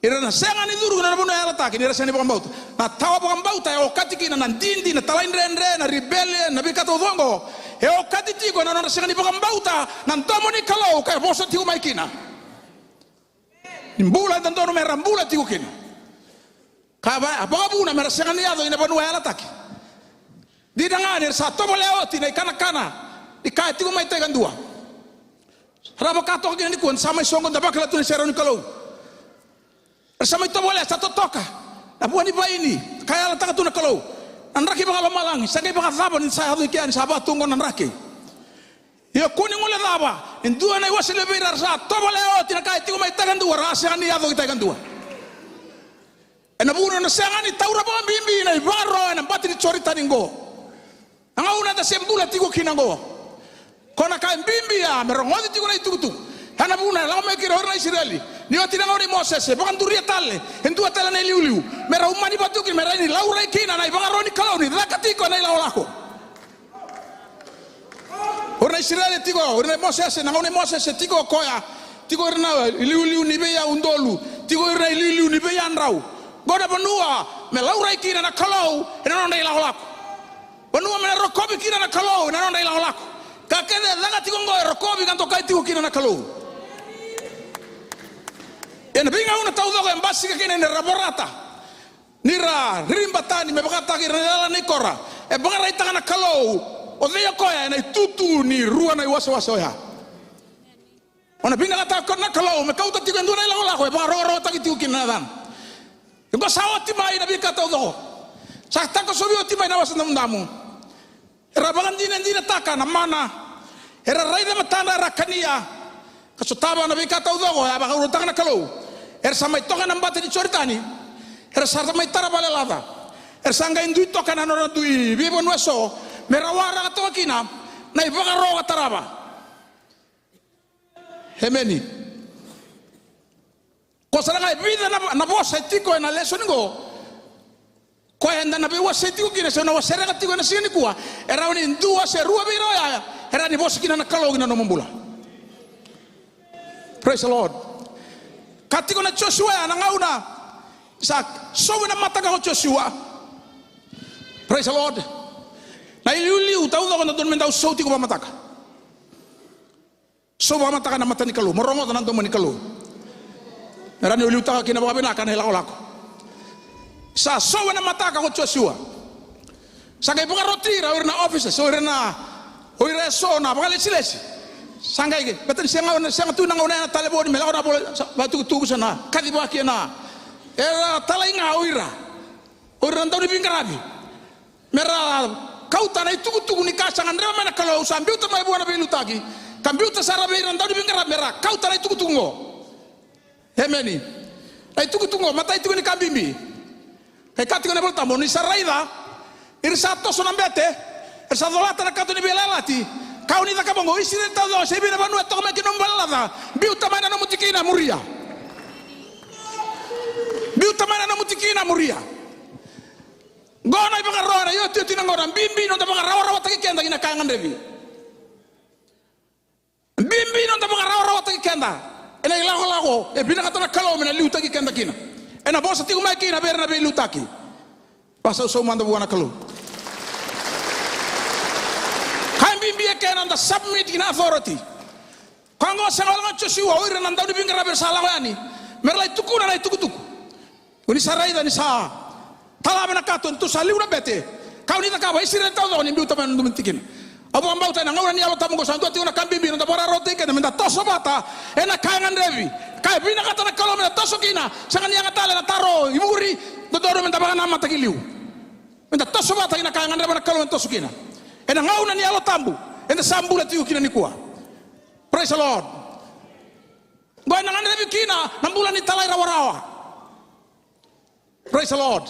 Ira na sega ni curu ki na vanua e yalataki ni ra sega ni vakabauta. Na tawa vakabauta e okati kina na didi, na talaidredre, na rebellion, na veika taucoko oqo. E okati tiko ena nodra sega ni vakabauta na domo ni Kalou ka e vosa tiko mai kina. Ni bula e dodonu me ra bula tiko kina. Ka va, a vakavuna me ra sega ni yaco ina vanua e yalataki. Dina ga ni ra sa tovolea oti na ikanakana ni ka e tiko mai tai kadua. Ra vaka toka kina nikua, ni sa mai soqo, da vakila tu na iserau ni Kalou. Ra sa mai tovolea, sa totoka na vua ni vaini ka e yalataka tu na Kalou. Na draki vakalomalagi, sa qai vakacava ni sa yaco i kea ni sa vaka tu oqo na draki. Ia kua ni guilecava, e dua na iwase levu vei ira ra sa tovolea oti na ka e tiko mai tai kadua, ra sega ni yaco ki tai kadua. Ena vuku ni nona sega ni taura vakabibi na ivakaro ena bati ni Joritani qo. Na gauna eda se bula tiko kina qo. Ko na ka e bibi ya me rogoci tiko na itukutuku. Ena vuna e lako mai kina o ira na Isireli. Ni oti na gauna i Mosese, e vakaduria tale e dua tale na iliuliu me ra umani vata tiko kina, me rawa ni laurai kina na ivakaro ni Kalou ni caka tiko ena ilakolako. O ira na Isireli tiko, o ira na Mosese, na gauna i Mosese tiko o koya, tiko o ira na iliuliu ni veiyaudolu, tiko o ira na iliuliu ni veiyadrau. Qo na vanua me laurai kina na Kalou ena nodra ilakolako. Vanua me na rokovi kina na Kalou ena nodra ilakolako. Ka kece e caka tiko qo e rokovi ka dokai tiko kina na Kalou. Ena veigauna taucoko e basika kina ni ra vorata, ni ra riribatani me vakataki ira na yala nei Kora, e vakaraitaka na Kalou o cei o koya ena itutu ni rua na iwasewase oya. O na vinakata na Kalou me kauta tiko e dua na ilakolako e vakarokorokotaki tiko kina na yacana. Qo sa oti mai na veika taucoko. Sa takosovi oti mai na Wasa Damudamu. Era vakadinadinataka na mana. Era raica e matadra, era kania. Ka sotava na veika taucoko e a vakarautaka na Kalou. Era sa mai toka na bati ni Joritani. Era sa mai tara vale laca. Era sa qai dui toka na nodra dui veivanua eso me ra waraka toka kina na ivakaro ka tarava. Emeni. Ko sa na qai vica na, na vosa e tiko ena lesoni qo. Koya eda na veiwasei tiko kina se na wasereka tiko ena siga nikua, e rawa ni dua se rua vei ira oya e rawa ni vosa kina na Kalou ki na nomu bula. Praise the Lord. Ka tiko na Josua ya na gauna sa sovu na mataka ko Josua. Praise the Lord. Na iliuliu taucoko na dodonu me dau sou tiko vakamataka. Sou vakamataka na mata ni Kalou, mo rogoca na domo ni Kalou. Me rawa ni o liutaka kina vakavinaka na ilakolako. Sa sou ena mataka ko Josua. Sa qai vakaroti ira o ira na officers, o ira na, o ira eso na vakalesilesi. Sa qai ke, beta ni sega, sega tu na gauna ena talevoni me lako na vola, sa, vatukutuku sa na kacivaki ena. Era talai ga o ira. O ira na dauniveiqaravi. Me ra kauta na itukutuku ni ka sa gadreva mai na Kalou, sa biuta mai vua na veiliutaki, ka biuta sara vei ira na dauniveiqaravi me ra kauta na itukutuku qo. Emeni. Na itukutuku qo, matai tiko ni ka bibi. E kaya tiko na iVolatabu, ni sa raica, ira sa toso na bete, era sa colata na kato ni veiyalayalati, kau ni cakava qo, Isireli taucoko, se vei na vanua e toka mai kina nomu valelaca, biuta mai na nomu tikina, muria. Biuta mai na nomu tikina, muria. Qo na ivakaro ena iotioti na gauna, bibi noda vakarawarawataki keda ki na ka e gadrevi. Bibi noda vakarawarawataki keda ena ilakolako e vinakata na Kalou me na liutaki keda kina. Ena vosa tiko mai kina vei ira na veiliutaki. Vasausau mada vua na Kalou. Ka e bibi e kena noda submit ki na authority. Koya qo sega wale ga o Josua, o ira na dauniveiqaravi era sa lako yani me ra lai tukuna na itukutuku. Ko ni sa raica ni sa talave na kato, ni tu sa liu na bete. Kau ni cakava, Isireli taucoko, ni biuta mai na nomu tikina. Au vakabauta ena gauna ni Yalo Tabu qo sa dua tiko na ka bibi noda vakararawataki keda, meda toso vata ena ka e gadrevi. Ka e vinakata na Kalou meda toso kina, sega ni yaga tale na taro i muri, dodonu meda vakanamata ki liu. Meda toso vata kina ka e gadreva na Kalou meda toso kina. Ena gauna ni Yalo Tabu eda sa bula tiko kina nikua. Praise the Lord. Qo ena gadrevi kina na bula ni talairawarawa. Praise the Lord.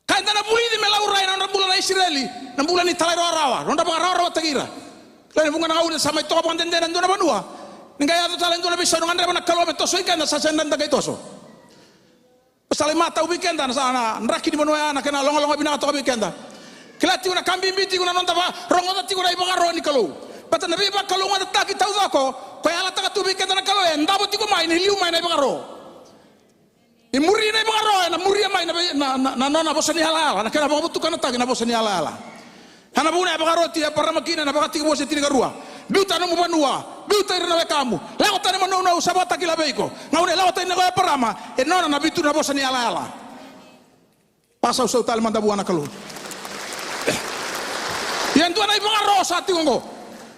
Ka eda na vulici me laurai na nodra bula na Isireli, na bula ni talairawarawa, nodra vakarawarawataki ira. Kila ni vuqa na gauna sa mai toka vakadede ena dua na vanua. Ni qai yaco tale e dua na veisau na gadreva na Kalou me tosoi keda, sa sega ni da qai toso. Sa lai matau vei keda na sa na draki ni vanua ya, na kena logaloga vinaka toka vei keda. Kila tiko na ka bibi tiko na noda vakarogoca tiko na ivakaro ni Kalou. Baleta na veivakalougatataki taucoko ko e yalataka tu vei keda na Kalou, e davo tiko mai ni liu mai na ivakaro. E muri na ivakaro, ena muria mai na vei, na, na, na nona vosa ni yalayala, na kena vakavotukanataki na vosa ni yalayala. Ena vuna e vakaroti Eparama kina ena Vakatekivu wase tinikarua. Biuta nomu vanua, biuta ira na wekamu, lako tani mo nounau sa vakatakila vei iko. Gauna e lako tani ko Eparama, e nona na vitu na vosa ni yalayala. Vasausau tale mada vua na Kalou. Ia e dua na ivakaro sa tiko qo.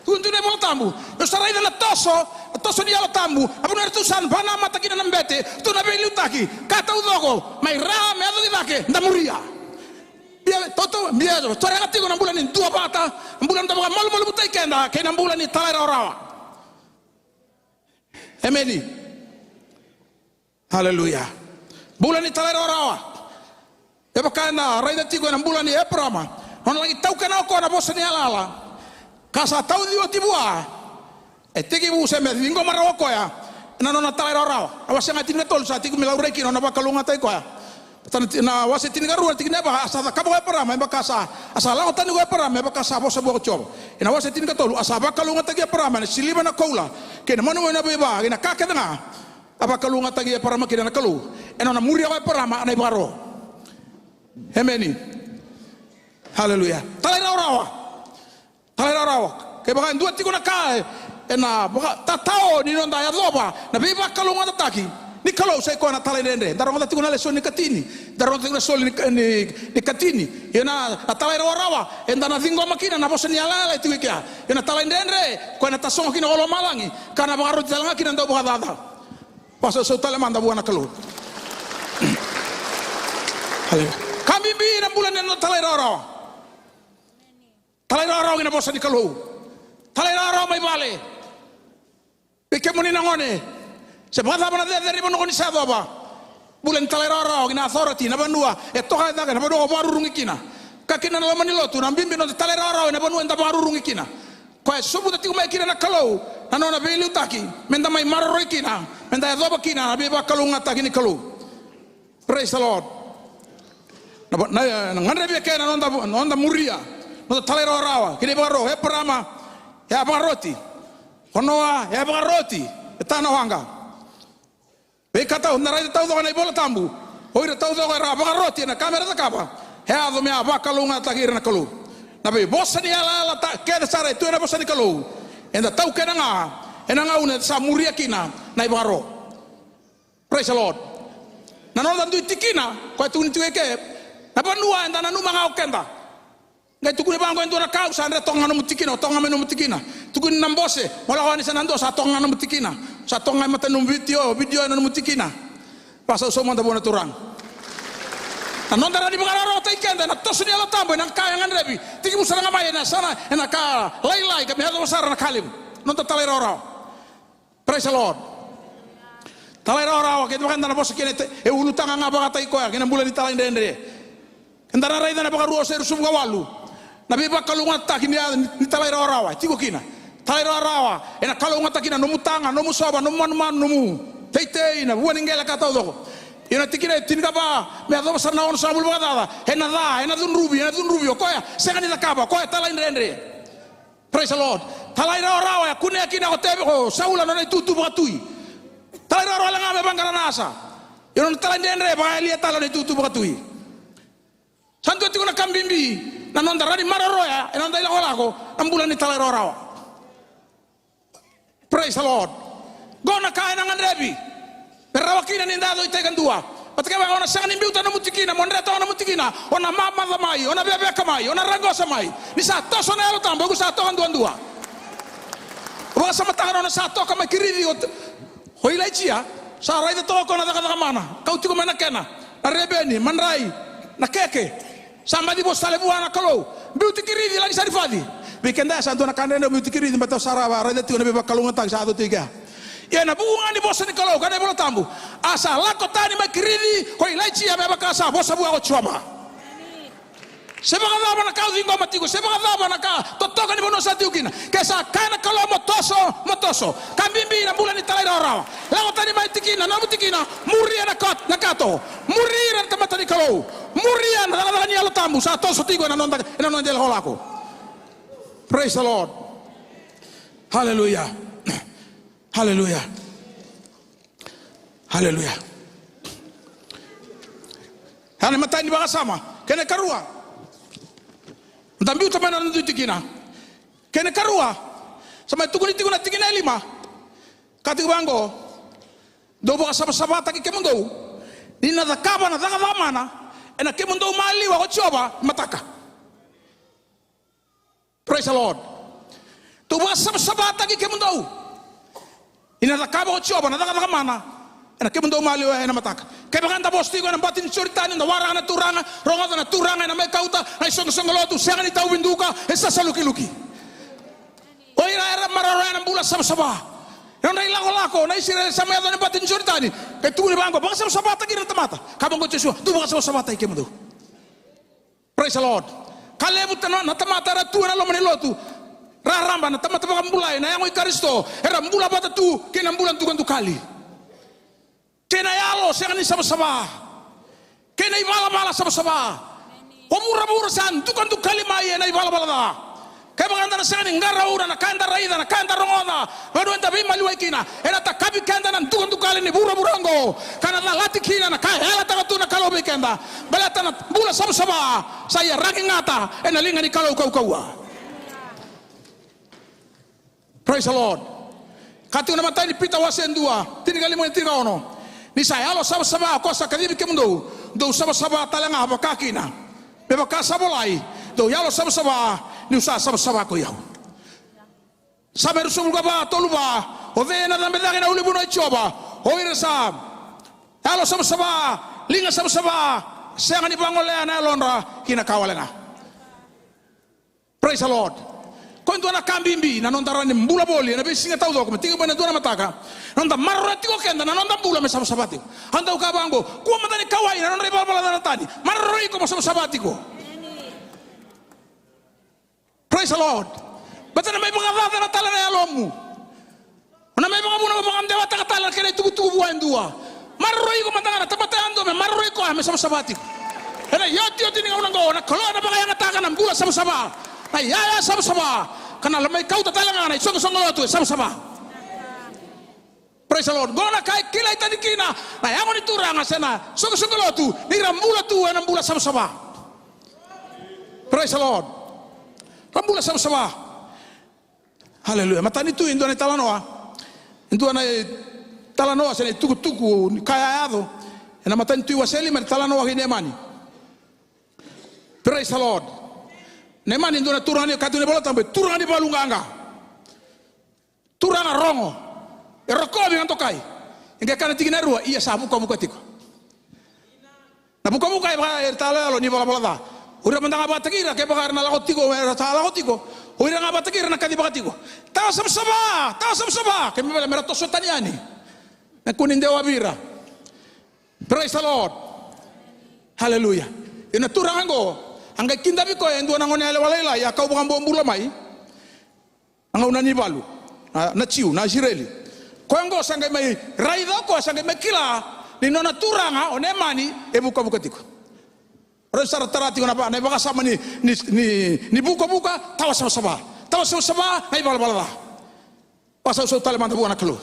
Tukuna tu na iVola Tabu, o sa raica na toso, na toso ni Yalo Tabu, na vanua eratou sa vakanamata kina na bete, tu na veiliutaki, ka taucoko mai ra me yaco ki cake, da muria. Ia toto, ia torega tiko na bula ni duavata, na bula ni da vakamalumalumutaki keda kei na bula ni talairawarawa. Emeni. Aleluya. Bula ni talairawarawa. E vaka eda raica tiko ena bula nei Eparama, nona laki taukena o koya na vosa ni yalayala ka sa tauci oti vua. E tekivu se me ciqoma rawa o koya ena nona talairawarawa. Na wase ga tinikatolu sa tiko me laurai kina nona vakalougatataki koya. Na wase tinikarua na tikina e va, a sa cakava ko Eparama e vaka sa, a sa lako tani ko Eparama e vaka sa vosa vua ko Jiova. Ena wase tinikatolu, a sa vakalougatataki Eparama ena siliva, na koula, kei na manumanu veiva, kei na ka kece ga a vakalougatataki Eparama kina na Kalou ena nona muria ko Eparama na ivakaro. Emeni. Haleluya. Talairawarawa. Talairawarawa. Kevaka e dua tiko na ka e, ena vakatatao ni noda yacova na veivakalougatataki ni Kalou, sa i koya na talaidredre. Da rogoca tiko na lesoni ni katini. Da rogoca tiko na soli ni, ni, ni katini. Ia na, na talairawarawa, eda na ciqoma kina na vosa ni yalayala e tiko i kea. Ia na talaidredre, koya na tasogo kina o lomalagi ka na vakaroti tale ga kina dau vakacaca. Vakasausau tale mada vua na Kalou. Haleluya. Ka bibi na bula ni noda talairawarawa. Talairawarawa ki na vosa ni Kalou. Talairawarawa mai vale. Vei kemuni na gone, se vakacava na cecere ni vanua ko ni sa yacova, bula ni talairawarawa ki na authority, na vanua e toka e cake, na vanua ko vakarurugi kina. Ka kina na loma ni lotu, na bibi noda talairawarawa ena vanua eda vakarurugi kina. Koya e sobuta tiko mai kina na Kalou na nona veiliutaki meda mai maroroi kina, meda yacova kina na veivakalougatataki ni Kalou. Praise the Lord. Na, na, na gadrevi eke na noda, noda muria, noda talairawarawa ki na ivakaro. Eparama e a vakaroti. O Noa e a vakaroti e tana waqa. Veika tau, na raica taucoko ena iVola Tabu, o ira taucoko era a vakaroti ena ka me ra cakava, e yaco me a vakalougatataki ira na Kalou. Na veivosa ni yalayala ta, kece sara e tu ena vosa ni Kalou, eda taukena ga ena gauna eda sa muria kina na ivakaro. Praise the Lord. Na noda dui tikina, koya tukuni tiko eke, na vanua eda nanuma ga o keda. Qai tukuni vaqo e dua na ka, au sa dre toka ga nomu tikina, o toka ga mai nomu tikina. Tukuni na bose, mo lako yani sa na dua, sa toka ga nomu tikina. Sa toka ga e mata nomu vitio, vitio ena nomu tikina. Vakasausau mada vua na Turaga. Na noda rawa ni vakarawarawataki keda ena toso ni Yalo Tabu ena ka e gadrevi, tekivu sara ga mai ena yasana, ena ka lailai ka me yacova sara na ka levu. Noda talairawarawa. Praise the Lord. Talairawarawa, keda vaka eda na vosa kina, e ulutaga ga vakataki koya kei na bula ni talaidredre. Eda na raica na Vakarua o Seru sivika walu. Na veivakalougatataki ni, ni talairawarawa e tiko kina. Talairawarawa ena kalougatataki kina nomu taga, nomu sova, nomu manumanu, nomu teitei, na vua ni qele, ka taucoko. Ia na tikina e tinikava me yacova sara na onosagavulu vakacaca, ena ca, ena cudruvi, ena cudruvi o koya sega ni cakava, o koya talaidredre. Praise the Lord. Talairawarawa e kunea kina ko Tevita, ko Saula, na nona itutu vakatui. Talairawarawa wale ga me vaqara na asa. Ia nona talaidredre vakayalia tale na itutu vakatui. Sa dua tiko na ka bibi na noda rawa ni maroroya ena noda ilakolako, na bula ni talairawarawa. Praise the Lord. Qo na ka ena gadrevi me rawa kina ni da yaco i tai kadua. Vata kevaka o na sega ni biuta nomu tikina, mo dre toka nomu tikina, o na mamaca mai, o na veveka mai, o na raqosa mai. Ni sa toso na Yalo Tabu, iko sa toka duadua. Vakasamataka na nona sa toka mai Kirici o, o Ilaija, sa raica toka o koya na cakacaka mana, kau tiko mai na kena, na reveni, madrai, na keke. Sa baci vosa tale vua na Kalou, biuti Kirici, laki Sarifaci. Vei keda sa dua na ka dredre biuti Kirici, baleta sa ra raica tiko na veivakalougatataki sa yaco tiko i kea. Ia na vuku ga ni vosa ni Kalou, kaya na iVola Tabu, a sa lako tani mai Kirici ko Ilaija me vaka sa vosa vua ko Jiova. Se vakacava na ka o ciqoma tiko, se vakacava na ka totoka ni vanua sa tiko kina, ke sa kaya na Kalou mo toso, mo toso. Ka bibi na bula ni talairawarawa. Lako tani mai tikina, nomu tikina, muria na kat-, na kato. Muria na tamata ni Kalou. Muria na cakacaka ni Yalo Tabu sa toso tiko ena noda, ena noda ilakolako. Praise the Lord. Hallelujah. Hallelujah. Hallelujah. Ia na imatai ni vakasama. Kena ikarua, da biuta mai na noda dui tikina. Kena ikarua, sa mai tukuni tiko na tikina e lima. Ka tiko vaqo, dou vakasavasavataki kemudou ni na cakava na cakacaka mana ena kemudou maliwa ko Jiova e mataka. Praise the Lord. Dou vakasavasavataki kemudou ni na cakava ko Jiova na cakacaka mana ena kemudou maliwa ena mataka. Kevaka eda vosa tiko ena bati ni Joritani, da waraka na Turaga, rogoca na Turaga ena mai kauta na isoqosoqo lotu, sega ni tauvi duka, e sasalukiluki. O ira era maroroya na bula savasava. Na nodra ilakolako na Isireli sa mai yaco na bati ni Joritani, qai tukuni vaqo, vakasavasavataki ira na tamata. Kaya vaqo o Josua, dou vakasavasavataki kemudou. Praise the Lord. Ka levu tana na tamata era tu ena loma ni lotu raraba, na tamata vakabulai, na yago i Karisito, era bula vata tu kei na bula dukadukali, kei na yalo sega ni savasava, kei na ivalavala savasava. O vuravura sa dukadukali mai ena ivalavala ca. Kevaka eda na sega ni qarauna na ka eda raica, na ka eda rogoca, vanua eda veimaliwai kina, ena takavi keda na dukadukali ni vuravura oqo, ka na calati kina na ka e yalataka tu na Kalou vei keda. Baleta na bula savasava sa iyaragi gata ena liga ni Kalou kaukauwa. Praise the Lord. Ka tiko na imatai ni Pita wase dua, tinikalima kei na tinikaono. Ni sa yalo savasava ko sa kacivi kemudou, dou savasava tale ga vakakina. Me vaka sa volai, dou yalo savasava, niu sa savasava koi au. Same ruasagavulu ka va, tolu va, o cei ena cabe cake ena ulunivanua i Jiova? O ira sa yalo savasava, liga savasava, sega ni vagolea na yalodra ki na ka wale ga. Praise the Lord. Ko e dua na ka bibi na noda rawa ni bula voli ena veisiga taucoko, me tiko mai na dua na mataka, na noda maroroya tiko keda na noda bula me savasava tiko. Au dau kaya vaqo, kua mada ni kauwai na nodra ivalavala ca na tani. Maroroi iko mo savasava tiko. Praise the Lord. Baleta na mai vakacacana tale na yalomu. O na mai vakavuna mo vakadewataka tale na kena itukutuku vua e dua. Maroroi iko mada ga na tamata yadua me maroroi koya me savasava tiko. Ena iotioti ni gauna oqo na Kalou ena vakayagataka na bula savasava, na iyaya savasava, ka na mai kauta tale ga na isoqosoqo lotu e savasava. Praise the Lord. Qo na ka e kilai tani kina na yago ni Turaga se na isoqosoqo lotu, ni ra bula tu ena bula savasava. Praise the Lord. Ra bula savasava. Haleluya. Matanitu e dua na italanoa. E dua na italanoa se na itukutuku ni ka e a yaco ena Matanitu wase lima, na italanoa kei Neamani. Praise the Lord. Neamani e dua na turaga ni, ka tukuna na iVolatabu, turaga ni valu qaqa. Turaga rogo. E rokovi ga dokai. E qai kaya na tikina e rua, ia sa vukavuka tiko. Na vukavuka e vaka era talo yalo ni valavala ca. O ira mada ga vakataki ira, kevaka era na lako tiko, era sa lako tiko. O ira ga vakataki ira na kacivaka tiko. Tawa savasava, tawa savasava. Kena ibalebale me ra toso tani yani. Me kua ni dewa vei ira. Praise the Lord. Hallelujah. Ia na turaga oqo, a qai kidavi koya e dua na goneyalewa lailai a kau vakabobula mai na gauna ni valu, na, na Jiu, na Isireli. Koya oqo sa qai mai raica o koya, sa qai mai kila ni nona turaga o Neamani e vukavuka tiko. Rau sa ra tara tiko na va, na ivakasama ni, ni, ni, ni vukavuka, tawa savasava. Tawa savasava, na ivalavala ca. Vakasausau tale mada vua na Kalou.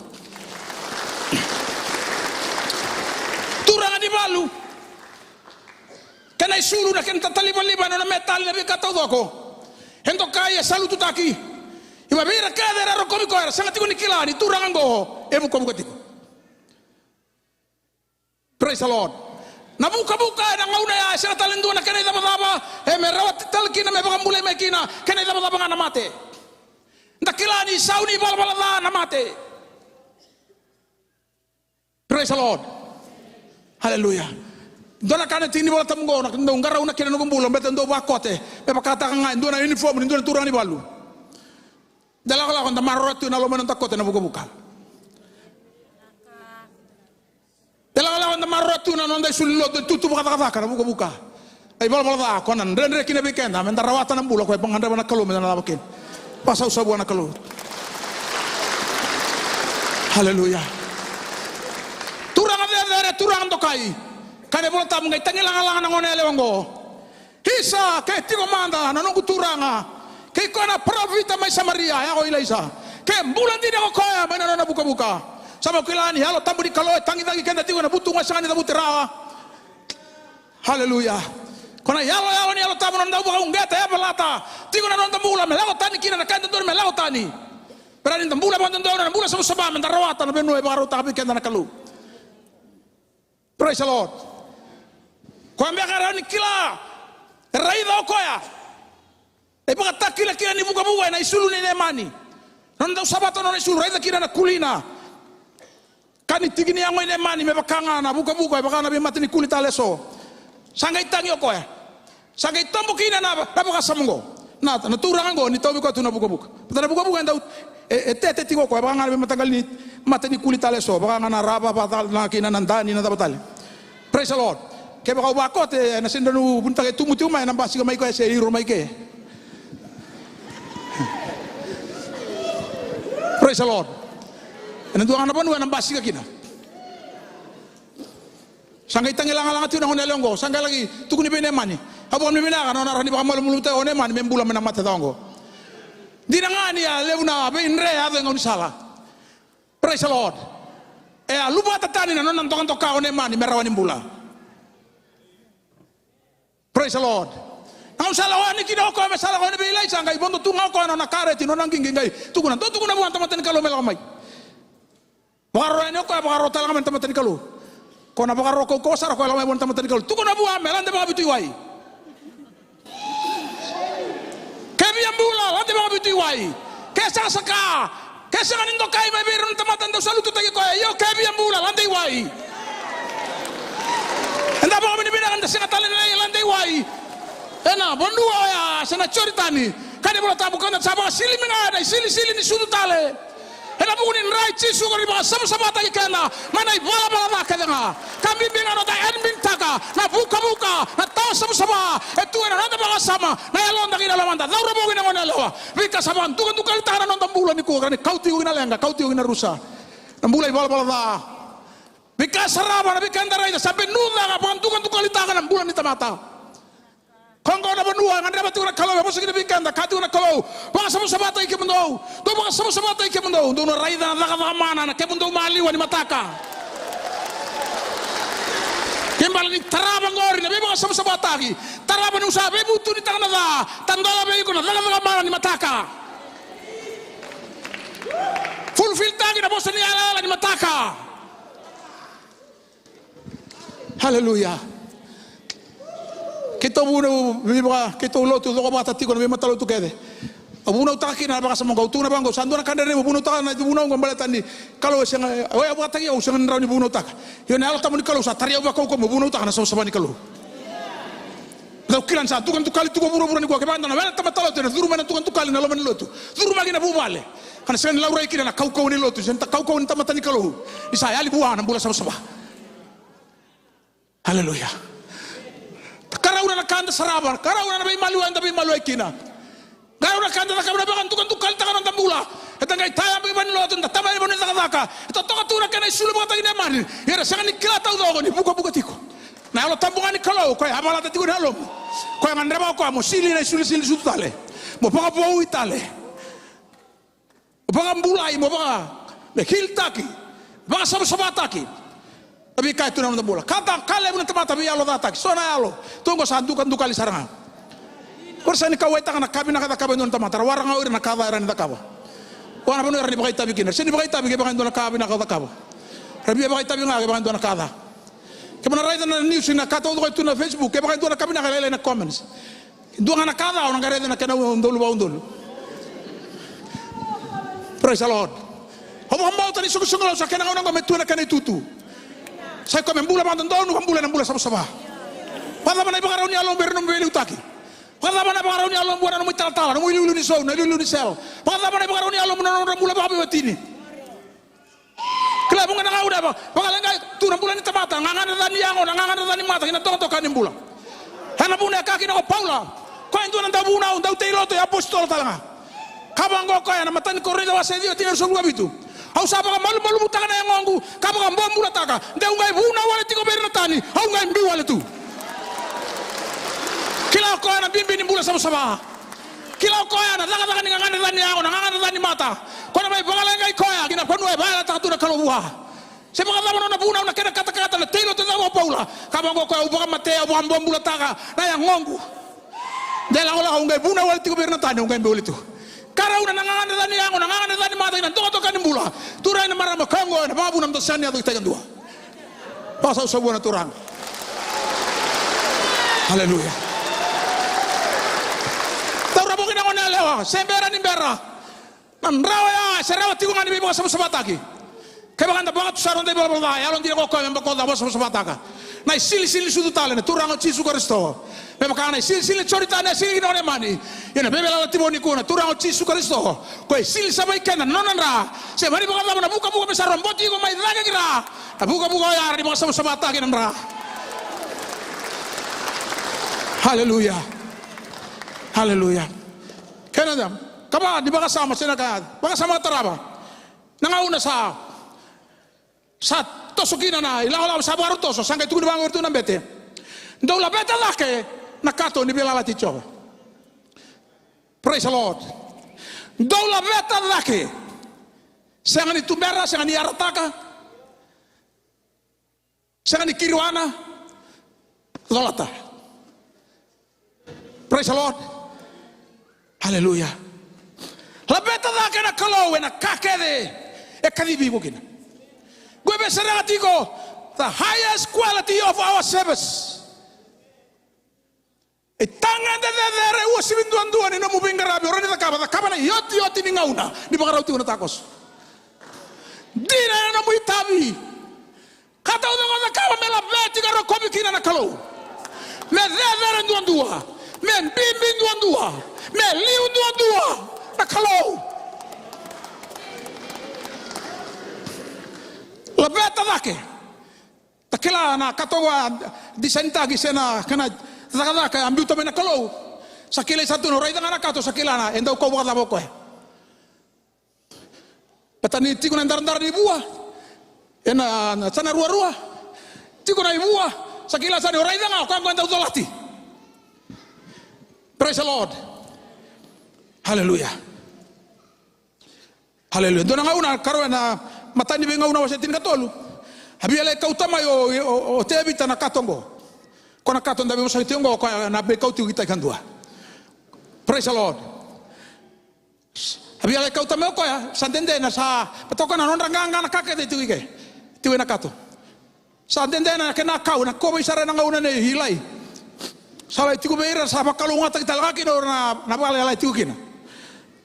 Turaga ni valu. Kena isulu, na kena tatalivaliva, na nona metali, na veika taucoko. E dokai, e salututaki. Ia vei ira kece era rokovi koya, era sega tiko ni kila ni turaga oqo e vukavuka tiko. Praise the Lord. Na vukavuka ena gauna ya e sega tale ni dua na kena icavacava, e me rawati tale kina me vakabulai mai kina, kena icavacava ga na mate. Da kila ni sau ni valavala ca na mate. Praise the Lord. Hallelujah. Dua na ka na tiki ni Volatabu oqo, na dau qarauna kina noqu bula, baleta dau vakote, me vakataka ga e dua na uniform ni dua na turaga ni valu. Da lakolako, da maroroya tu na loma ni noda kote na vukavuka. Da lakolako, da maroroya tu na noda isulu ni lotu, e tutu vakacakacaka na vukavuka. Na ivalavala ca, ko na dredre kina vei keda, me da rawata na bula ko e vakagadreva na Kalou me da na cava kina. Vakasausau vua na Kalou. Haleluya. Turaga cecere, turaga dokai. Kaya na iVolatabu, qai tagilagalaga na goneyalewa oqo. Isa, ke tiko mada na noqu turaga, kei koya na parofita mai Samaria, ya ko Ilaisa, ke bula dina ko koya mai na nona vukavuka. Sa mo kila ni Yalo Tabu ni Kalou e tagicaki keda tiko ena vutugu e sega ni cavuti rawa. Haleluya. Ko na iyaloyalo ni Yalo Tabu, na noda dau vakauqeta, yavalata tiko na noda bula me lako tani kina na ka e dodonu me lako tani. Me rawa ni da bula vakadodonu ena bula savasava, me da rawata na vanua e vakarautaka vei keda na Kalou. Praise the Lord. Koya beka e rawa ni kila, e raica o koya. E vakatakilakila ni vukavuka ena isulu nei Neamani. Na nona dau savata na nona isulu, raica kina na kulina. Ka ni tiki ni yago i Neamani me vaka ga na vukavuka, e vaka na veimata ni kuli tale eso. Sa qai tagi o koya. Sa qai tobo kina na, na vakasama oqo. Na, na turaga oqo ni tauvi koya tu na vukavuka. Baleta na vukavuka e dau, e, e tete tiko o koya, vaka ga na veimataqali ni matanikuli tale eso, vaka ga na rava, vaka tale na kina na dani, na cava tale. Praise the Lord. Kevaka au vakote, ena sega ni dua na vunitaka e Tumuti mai, ena basika mai koya se iro mai ke. Praise the Lord. Ena dua ga na vanua ena basika kina. Sa qai tagilagalaga tiko na goneyalewa oqo, sa qai laki tukuni vei Nemani. Au vakavinavinaka na nona rawa ni vakamalumalumutaki o Nemani me bula mai na mate ca oqo. Dina ga ni a levu na veidre e yaco e gaunisala. Praise the Lord. E a luvata tani na nona dokadoka o Nemani me rawa ni bula. Praise the Lord. Na gaunisala o yani kina o koya me sa lako yani vei Ilaija, qai vodo tu ga o koya na nona kareti, na nona qiqi, qai tukuna, dou tukuna vua na tamata ni Kalou me lako mai. Vakaro yani o koya, vakaro tale ga mai na tamata ni Kalou. Ko na vakaro kaukauwa sara o koya, lako mai vua na tamata ni Kalou. Tukuna vua me lade vakavitu i wai. Ke via bula, lade vakavitu i wai. Ke saka saka, ke sega ni dokai mai vei ira na tamata dau sa lututaki koya. Io, ke via bula, lade i wai. Eda vakavinavinaka eda sega tale ni lade i wai. Ena vanua oya, se na Joritani. Kaya na iVola Tabu, ka da sa vakasilimi ga ena isilisili ni sucu tale. Ena vuku ni dra i Jisu ka ni vakasavasavataki keda mai na ivalavala ca kece ga. Ka bibi ga na noda admintaka na vukavuka, na tawa savasava e tu ena noda vakasama, na yaloda kei na lomada. Cauravou kei na goneyalewa, veika sa vakadukadukalitaka na noda bula nikua, ka ni kauti iko ki na leqa, kauti iko ki na rusa. Na bula ivalavala ca. Veika e sarava, na veika eda raica, sa benuca ka vakadukadukalitaka na bula ni tamata. Ko qo na vanua e gadreva tiko na Kalou, e vosa kina vei keda, kaya tiko na Kalou, vakasavasavataki kemudou, dou vakasavasavataki kemudou, dou na raica na cakacaka mana na kemudou maliwa ni mataka. Ke bale ni tarava qori na veivakasavasavataki, tarava niu sa veivutunitaka na ca, tadola vei iko na cakacaka mana ni mataka. Fulfiltaki na vosa ni yalayala ni mataka. Aleluya. Keitou vunau, veivaka, keitou lotu cokovata tiko na veimatalotu kece. Au vunautaka kina na vakasama oqo, au tukuna vaqo, sa dua na ka dredre mo vunautaka na vunau oqo baleta ni Kalou e sega, o yau vakataki au sega ni rawa ni vunautaka. Ia na Yalo Tabu ni Kalou sa tarai au vakaukauwa mo vunautaka na savasava ni Kalou. Au kila ni sa dukadukali tiko vuravura nikua, kevaka dua na wele tamata lotu ena curu mai na dukadukali na loma ni lotu, curu mai ki na vuvale. Ka na sega ni laurai kina na kaukauwa ni lotu, se na kaukauwa ni tamata ni Kalou. Ni sa yali vua na bula savasava. Aleluya. Karauna na ka da sarava, karauna na veimaliwai da veimaliwai kina. Karauna na ka da cakava na vakadukadukalitaka na noda bula. Eda qai taya mai vale ni lotu, da taya mai vale ni cakacaka. E totoka tu na kena isulu vakataki Nemani. Ia era sega ni kila taucoko ni vukavuka tiko. Na Yalo Tabu ga ni Kalou, koya e yavalata tiko na yalomu. Koya e gadreva o koya mo sili na isilisili sucu tale. Mo vakavoui tale. Mo vakabulai, mo vaka, me heal-taki, vakasavasavataki. Na veika e tu na noda bula. Ka ta, ka levu na tamata veiyalocataki. So na yalo, tu oqo sa dukadukali sara ga. Ko ra sega ni kauwaitaka na ka vinaka e cakava e dua na tamata, ra waraka ga o ira na ka ca era ni cakava. Vua na vanua era ni vakaitavi kina. Ra sega ni vakaitavi kevaka e dua na ka vinaka o cakava. Ra via vakaitavi ga kevaka e dua na ka ca. Kevaka na raica na news, na ka taucoko e tu na Facebook, kevaka e dua na ka vinaka e lailai na comments. Dua ga na ka ca, o na qai raica na kena udolu vakaudolu. Praise the Lord. Au vakabauta ni soqosoqo Lau sa kena gauna oqo me tu ena kena itutu. Sa i koya me bula vakadodonu, vakabula ena bula savasava. Vakacava na ivakarau ni yalomu vei ira na nomu veiliutaki? Vakacava na ivakarau ni yalomu vua na nomu italatala, nomu iliuliu ni zone, na iliuliu ni cell? Vakacava na ivakarau ni yalomu na nodra bula vakaveiwatini? Kila e vuqa na gauna e va, vakaleqai tu na bula ni tamata, na gagadre ca ni yago, na gagadre ca ni mata, kei na dokadoka ni bula. Ena vuna e kaya kina ko Paula, koya e dua na dauvunau, dautei lotu, e apositolo tale ga. Kaya vaqo o koya ena imatai ni Korinica wase ciwa, tikina ruasagavulu ka vitu. Au sa vakamalumalumutaka na yagoqu, ka vakabobulataka, de au qai vunau wale tiko vei ira na tani, au qai biu wale tu. Kila o koya na bibi ni bula savasava. Kila o koya na cakacaka ni gagadre ca ni yago, na gagadre ca ni mata. Ko na mai vakaleqai koya ki na vanua e vakayalataka tu na Kalou vua. Se vakacava na nona vunau, na kena katakata, na tei lotu e cakava o Paula? Kaya vaqo o koya, au vakamatea, au vakabobulataka na yagoqu. De lakolako au qai vunau wale tiko vei ira na tani, au qai biu wale tu. Karauna na gagadre ca ni yago, na gagadre ca ni mata, kei na dokadoka ni bula. Turaga, na marama, koya oqo ena vakavuna me da sega ni yaco ki tai kadua. Vakasausau vua na Turaga. Aleluya. Taura vou kina gone yalewa, se bera ni bera. Na dra oya e se rawa tiko ga ni veivakasavasavataki. Kevaka eda vakatusa na noda ivalavala ca, e yalodina ko koya me bokoca, vakasavasavataka. Na isilisili ni sucu tale, na Turaga o Jisu Karisito. Me vaka na isilisili ni Joritani e sili kina o Nemani, ia na veiveilala tiko nikua na Turaga o Jisu Karisito, ko e sili sara vei keda na nona dra. Se mani vakacava na vukavuka me sa roboti iko mai cake ki ra, na vukavuka oya e rawa ni vakasavasavataki na dra. Haleluya. Haleluya. Kena dam, kava ni vakasama se na ka, vakasama tarava. Na gauna sa, sa toso kina na ilakolako, sa vakarau toso, sa qai tukuni vaqori tu na bete. Dou laveta cake na kato ni veiyalayalati i Jiova. Praise the Lord. Dou laveta cake. Sega ni tubera, sega ni yarataka, sega ni kiriwana, colata. Praise the Lord. Hallelujah. Laveta cake na Kalou ena ka kece e kacivi iko kina. Qo e veisereka tiko, the highest quality of our service. E tagede cecere, uasivi duadua ni nomu veiqaravi o rawa ni cakava, cakava na iotioti ni gauna ni vakarau tiko na takoso. Dina ena nomu itavi. Ka taucoko cakava me laveti ka rokovi kina na Kalou. Me cecere duadua, me bibi duadua, me liu duadua na Kalou. Laveta cake. Ta kila na kato qo a disainitaki se na kena cakacaka a biuta mai na Kalou. Sa kilai sa tu na raica ga na kato, sa kila na e dau kau vakacava o koya. Beta ni tiko na daradara ni vua ena, na sa na ruarua. Tiko na ivua, sa kila sa ni o raica ga o koya qo e dau colati. Praise the Lord. Hallelujah. Haleluya. Dua na gauna, karua ena Matai ni Veigauna wase tinikatolu. A via lai kauta mai o, o, o Tevita na kato oqo. Ko na kato da veivosaki tiko oqo, ko na veikau tiko ki tai kadua. Praise the Lord. A via lai kauta mai o koya, sa dede na sa, me toka na nodra qaqa na ka kece tiko i ke. Tiko ena kato. Sa dede na kena kau, na kovei sara ena gauna nei Ilai. Sa lai tiko vei ira, sa vakalougatataki tale ga kina o ira na, na vale e lai tiko kina.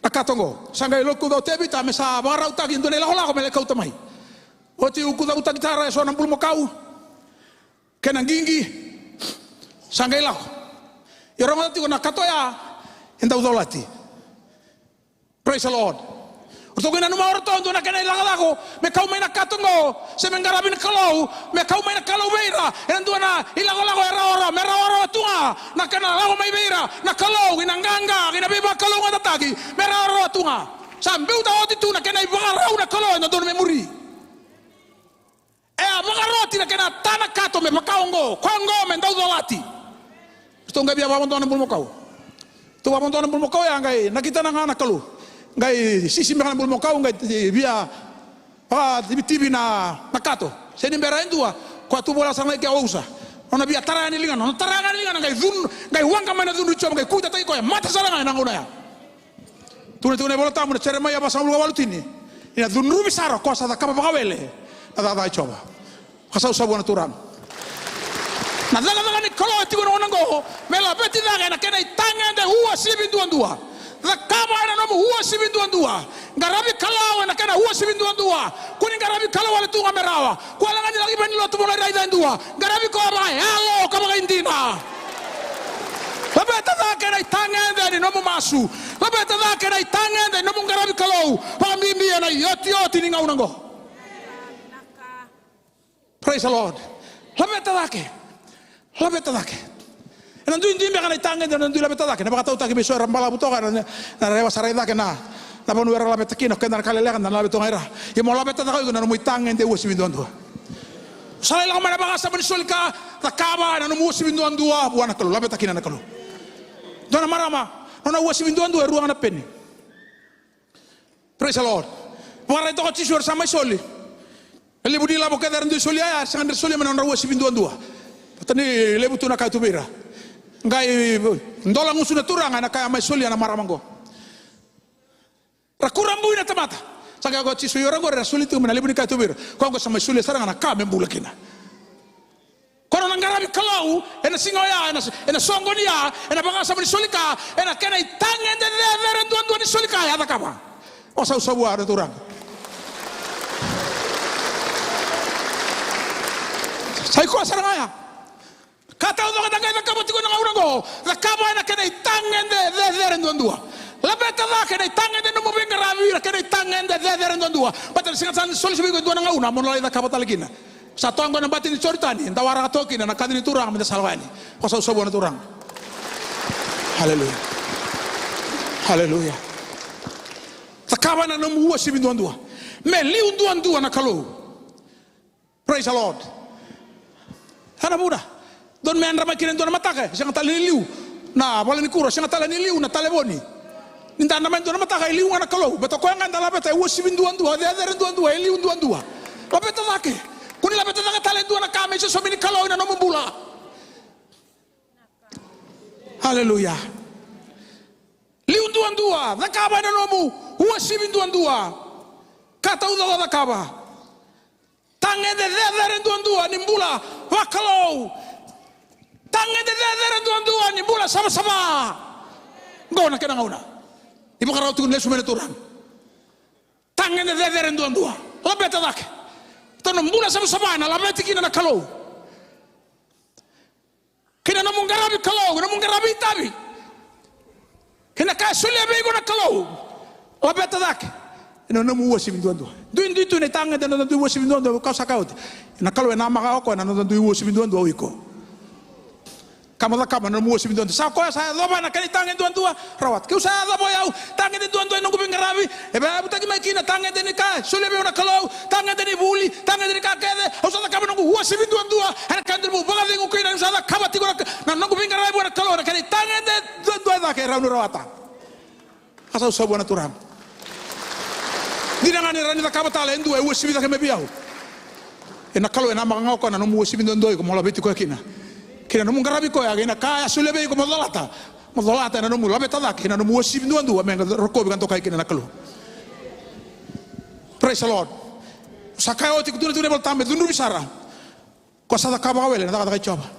Na kato oqo. Sa qai lokuca o Tevita me sa vakarautaki e dua na ilakolako me lai kauta mai. Oti ukucautaki tara eso na bulumakau. Kena qiqi. Sa qai lako. Ia rogoca tiko na kato ya, e dau colati. Praise the Lord. O ratou qai nanuma o ratou e dua na kena ilakolako me kau mai na kato oqo, se me qaravi na Kalou, me kau mai na Kalou vei ira ena dua na ilakolako e rawarawa, me rawarawa tu ga na kena lako mai vei ira na Kalou, ina qaqa, ina veivakalougatataki, me rawarawa tu ga. Sa biuta oti tu na kena ivakarau na Kalou e dodonu me muri. E a vakaroti na kena ta na kato me vaka oqo, koya oqo me dau colati. Ratou qai via vakavodoka na bulumakau. Ratou vakavodoka na bulumakau ya qai nakita na ga na Kalou. Qai sisi beka na bulumakau qai via vakativitivi na, na kato. Se ni bera e dua, koya tu vola sara ga i ke o usa. Nona via tara yani ligana, nona tara yani ligana qai cudru, qai waqa mai na cudru i Jiova qai kuitataki koya, mate sara ga ena gauna ya. Tukuna tiko na iVola Tabu na Jeremaia vasagavulu ka walu tini. Ni na cudruvi sara ko sa cakava vakawele na cakacaka i Jiova. Vakasausau vua na Turaga. Na cakacaka ni Kalou e tiko na gauna oqo me laveti cake ena kena itagede uasivi duadua. Cakava ena nomu uasivi duadua. Qaravi Kalou ena kena uasivi duadua. Kua ni qaravi Kalou wale tu ga me rawa. Kua wale ga ni laki mai ni lotu mo lai raica e dua. Qaravi koya vakayalo ka vakaidina. Laveta cake na itagede ni nomu masu. Laveta cake na itagede ni nomu qaravi Kalou vakabibi ena iotioti ni gauna oqo. Praise the Lord. Laveta cake. Laveta cake. Ena duidui beka na itagede, ena dui laveta cake. Na vakatautaki me so era balavu toka, na, na rewa sa rai cake na, na vanua era laveta kina, keda na ka leleka, na laveta toka ira. Ia mo laveta cake iko na nomu itagede uasivi duadua. Sa lai lako mai na vakasama ni soli ka, cakava ena nomu uasivi duadua vua na Kalou, laveta kina na Kalou. Dua na marama, nona uasivi duadua e rua ga na peni. Praise the Lord. Vakaraitaka o Jisu era sa mai soli. Na levu ni ilavo kece era dui solia ya, era sega ni ra solia mai na nodra uasivi duadua. Baleta ni levu tu na ka e tu vei ira. Qai dola gusu na Turaga ena ka e a mai solia na marama oqo. Ra kurabui na tamata. Sa qai kaya o Jisu, io, ira oqori era soli tiko mai na levu ni ka e tu vei ira. Koya oqo sa mai solia sara ga na ka me bula kina. Koya na nona qaravi Kalou ena siga oya, ena, ena soqoni ya, ena vakasama ni soli ka, ena kena itagede cecere duadua ni soli ka e a cakava. O sausau vua na Turaga. Sa i koya sara ga ya. Ka taucoko eda qai cakava tiko na gauna oqo, cakava ena kena itagede cecere duadua. Laveta cake na itagede ni nomu veiqaravi, na kena itagede cecere duadua. Baleta na sega ni soli se vei iko e dua na gauna mo na lai cakava tale kina. Sa toka oqo na bati ni Joritani, da waraka toka kina na kaci ni Turaga me da sa lako yani. Vakasausau vua na Turaga. Haleluya. Haleluya. Cakava ena nomu uasivi duadua. Me liu duadua na Kalou. Praise the Lord. Sa na vuna. Dodonu me yadra mai kina e dua na mataka, e sega tale ni liu na valenikuro, e sega tale ni liu na talevoni. Ni da yadra mai e dua na mataka, e liu ga na Kalou. Baleta o koya ga eda laveta, e uasivi duadua, e cecere duadua, e liu duadua. Laveta cake. Kua ni laveta cake tale e dua na ka me isosomi ni Kalou ena nomu bula. Haleluya. Liu duadua, cakava ena nomu uasivi duadua. Ka taucoko cakava. Tagede cecere duadua ni bula vakalou. Tagede cecere duadua ni bula savasava. Qo na kena gauna. Ni vakarau tiko ni lesu mai na Turaga. Tagede cecere duadua. Laveta cake. Tou na bula savasava ena laveti kina na Kalou. Kei na nomu qaravi Kalou, kei na nomu qaravi itavi. Kei na ka e solia vei iko na Kalou. Laveta cake. Ena nomu uasivi duadua. Duidui tu na itagede ena noda dui uasivi duadua, ka sa kaya oti. Na Kalou e namaka o koya na noda dui uasivi duadua o iko. Ka mo cakava na nomu uasivi duadua. Sa koya sa yacova na kena itagede duadua. Rawata. Keu sa yacova o yau, tagede duadua e noqu veiqaravi, e veiavutaki mai kina tagede ni ka e solia vei au na Kalou, tagede ni vuli, tagede ni ka kece, au sa cakava noqu uasivi duadua, ena ka dodonu meu vakacegu kina, au sa cakava tiko na, na noqu veiqaravi vua na Kalou, na kena itagede duadua e cake e rawa ni rawata. Vakasausau vua na Turaga. Dina ga ni rawa ni cakava tale e dua e uasivi cake mai vei au. Ena Kalou e namaka ga o koya na nomu uasivi duadua iko mo laveti koya kina. Kei na nomu qaravi koya, kei na ka e a solia vei iko mo colata. Mo colata ena nomu laveta cake, ena nomu uasivi duadua, me rokovi ka dokai kina na Kalou. Praise the Lord. Sa kaya oti, ko tukuna tiko na iVolatabu me cudruvi sara ko sa cakava vakawele na cakacaka i Jiova.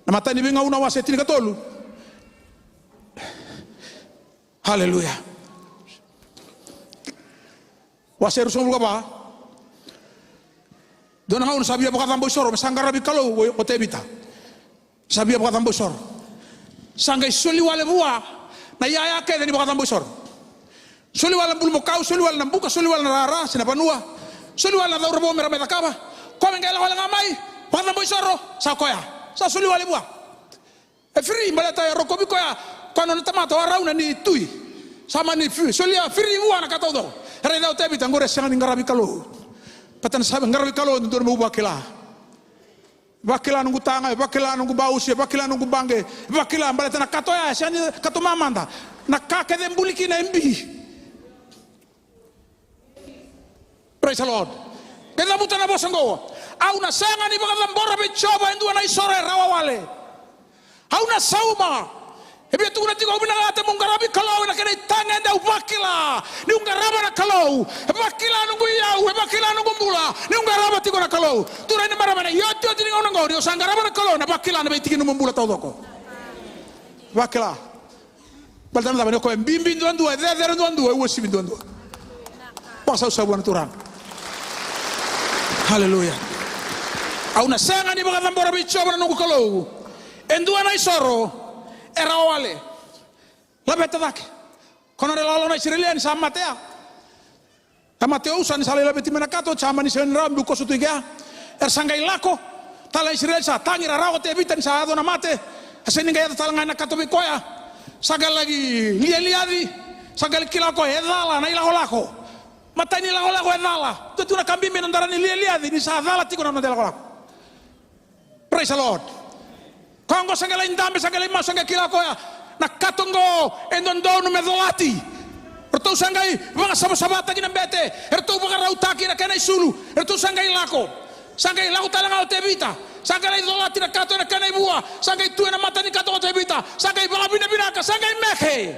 Na Matai ni Veigauna wase tinikatolu. Haleluya. Wase ruasagavulu ka va. Dua na gauna sa via vakacabo isoro me sa qaravi Kalou o, o Tevita. Sa via vakacabo isoro. Sa qai soli wale vua na iyaya kece ni vakacabo isoro. Soli wale na bulumakau, soli wale na buka, soli wale na rara se na vanua. Soli wale na cauravou me ra mai cakava. Koya me qai lako wale ga mai vakacabo isoro, sa koya. Sa soli wale vua. E free, baleta e rokovi koya, koya nona tamata o Arauna ni tui. Sa mani free, solia free vua na ka taucoko. E raica o Tevita, qori e sega ni qaravi Kalou. Baleta na sa qaravi Kalou, dodonu meu vakila. Vakila noqu taga, vakila noqu bausi, vakila noqu baqe, vakila, baleta na kato ya e sega ni kato mamada. Na ka kece e buli kina e bi. Praise the Lord. Qai cavuta na vosa oqo. Au na sega ni vakacabora vei Jiova e dua na isoro e rawa wale. Au na sauma. E via tukuna tiko, au vinakata meu qaravi Kalou ena kena itagede, au vakila niu qarava na Kalou. E vakila noqu iyau, e vakila noqu bula niu qarava tiko na Kalou. Turaga, marama, ena iotioti ni gauna oqo, niu sa qarava na Kalou, na vakila na veitiki ni nomu bula taucoko. Vakila. Baleta na cava? Ni o koya e bibi duadua, e cecere duadua, e uasivi duadua. Vakasausau vua na Turaga. Haleluya. Au na sega ni vakacabora vei Jiova na noqu Kalou e dua na isoro e rawa wale. Laveta cake. Ko na nodra ilawalawa na Isireli ni sa mate ya. A mate o Usa ni sa lai laveti mai na kato, sa mani sega ni rawa, biu koso tu i kea. Era sa qai lako tale na Isireli, sa tagi, ra rawa ko Tevita ni sa yaco na mate. A sega ni qai yaco tale ga na kato vei koya. Sa qai laki lialiaci. Sa qai kila o koya e cala na ilakolako. Matai ni ilakolako e cala. Dua tu na ka bibi ena dara ni lialiaci ni sa cala tiko na noda ilakolako. Praise the Lord. Koya oqo sa qai lai dabe, sa qai lai masu, sa qai kila o koya na kato oqo e dodonu me colati. Ratou sa qai vakasavasavataki na bete, eratou vakarautaki na kena isulu, eratou sa qai lako. Sa qai lako tale ga o Tevita, sa qai lai colati na kato ena kena ivua, sa qai tu ena mata ni kato ko Tevita, sa qai vakavinavinaka, sa qai meke.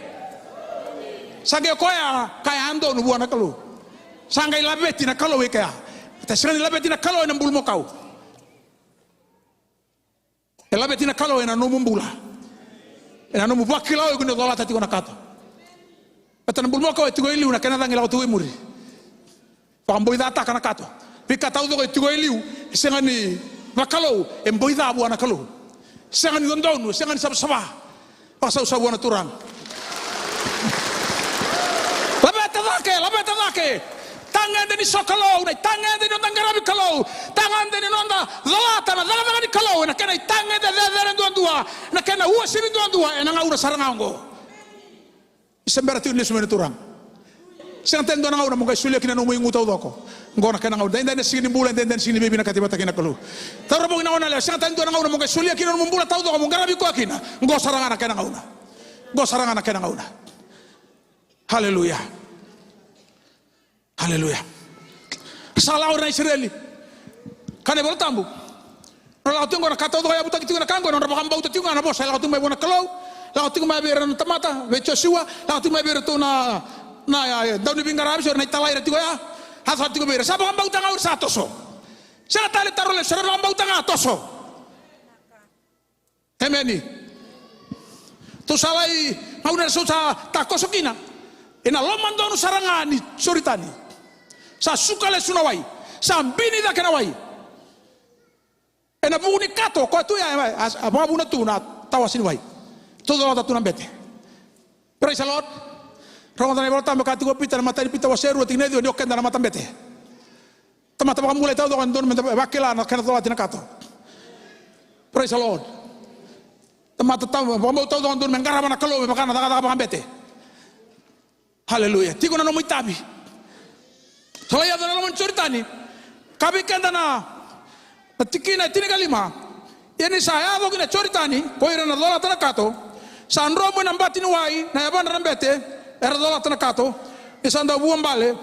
Sa qai o koya kaya, a donu vua na Kalou. Sa qai laveti na Kalou i kea. E sega ni laveti na Kalou ena bulumakau. E laveti na Kalou ena nomu bula. Ena nomu vakila o iko ni o colata tiko na kato. Baleta na bulumakau e tiko e liu, na kena cagi lako tiko e muri. Vakaboicataka na kato. Veika taucoko e tiko e liu, e sega ni vakalou, e boica vua na Kalou. Sega ni dodonu, sega ni savasava. Vakasausau vua na Turaga. Laveta cake, laveta cake. Tagede ni sokalou, na itagede ni noda qaravi Kalou. Tagede ni noda colata na cakacaka ni Kalou ena kena itagede cecere duadua, na kena uasivi duadua ena gauna sara ga oqo. Ni se bera tiko ni lesu mai na Turaga. Sega tale dua na gauna mo qai solia kina nomu igu taucoko. Oqo na kena gauna. Daidai na siga ni bula, daidai na siga ni veivinakati vata kei na Kalou. Tauravou, na gauna levu, sega tale dua na gauna mo qai solia kina nomu bula taucoko mo qaravi koya kina. Oqo sara ga na kena gauna. Oqo sara ga na kena gauna. Haleluya. Haleluya. Sa lako ira na Isireli. Kaya na iVola Tabu, nodra lako tiko qo na ka taucoko e yavutaki tiko ena ka qo, nodra vakabauta tiko ga na vosa e lako tiko mai vua na Kalou. Lako tiko mai vei ira na tamata, vei Josua, lako tiko mai vei iratou na, na, ya, ya, dau ni veiqaravi, so ira na italai ira tiko ya. A sa tiko vei ira, sa vakabauta ga, o ira sa toso. Sega tale taro lesu, sa ra vakabauta ga, toso. Emeni. Tou sa lai, gauna era sa takoso kina ena lomadonu sara ga ni Joritani. Sa suka lesu na wai, sa bini cake na wai. Ena vuku ni kato, koya tu ya, a, a, a vakavuna tu na tawase ni wai. Tou colata tu na bete. Praise the Lord. Rogoca na iVola Tabu e kaya tiko o Pita, na imatai ni Pita wase rua tikina e ciwa, ni o keda na matabete. Tamata vakabulai taucoko e dodonu meda vakila na kena colati na kato. Praise the Lord. Tamata tau, vakabau taucoko e dodonu me qarava na Kalou me vaka na cakacaka vakabete. Haleluya. Tiko na nomu itavi. Sa lai yaco na loma ni Joritani. Kaya vei keda na, na tikina e tinikalima. Ia ni sa yaco ki na Joritani ko ira na colata na kato, sa dromu ena bati ni wai na yavadra na bete era colata na kato, ni sa dau vuabale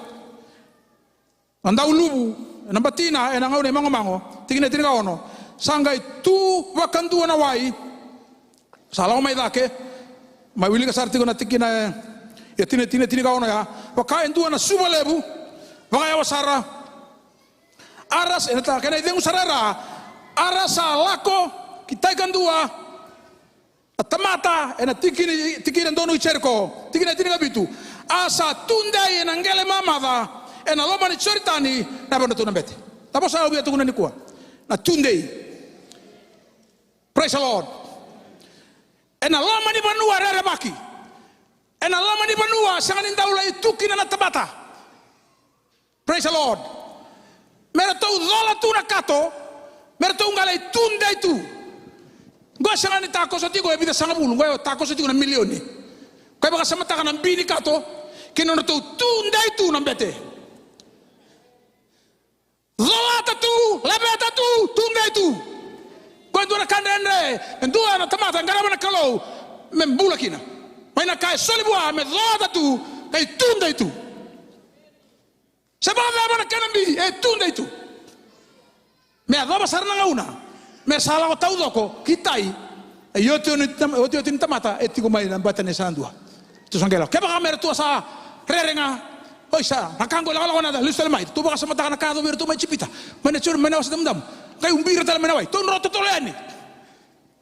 na dauluvu ena batina ena gauna imagomago. Tikina e tinikaono. Sa qai tu vakadua na wai. Sa lako mai cake. Mai wilika sara tiko na tikina e, e tini, tini, tinikaono ya. Vaka e dua na suva levu vakayawa sara. A ra sa, ena ta, kena icegu sara era, a ra sa lako ki tai kadua na tamata ena tikina, tikina donu i Jeriko. Tikina e tinikavitu. A sa tudei ena qele mamaca ena loma ni Joritani na yavadra tu na bete. Na vosa au via tukuna nikua, na tudei. Praise the Lord. Ena loma ni vanua rerevaki, ena loma ni vanua sega ni dau lai tu kina na tamata. Praise the Lord. Me ratou cola tu na kato, me ratou qai lai tudei tu. Qo e sega ni takoso tiko e vica sagavulu, qo e takoso tiko na milioni. Qo e vakasamataka na bi ni kato kei na nodratou tudei tu na bete. Colata tu, laveta tu, tudei tu. Qo e dua na ka dredre e dua na tamata e qarava na Kalou me bula kina. Mai na ka e soli vua me colata tu, qai tudei tu. Se vakacava na kena bi, e tudei tu. Me yacova sara na gauna me sa lako taucoko ki tai, e iotioti ni tam-, iotioti ni tamata e tiko mai na bati ni sa dua. Tou sa qai lako. Kevaka me ratou sa rere ga, oi sa, na ka qo e lakolako, na lesu tale mai. Tou vakasamataka na ka yacovi iratou mai Ijipita, mai na Jor-, mai na Wasa Damudamu. Qai ubi ira tale mai na wai, tou dro totolo yani.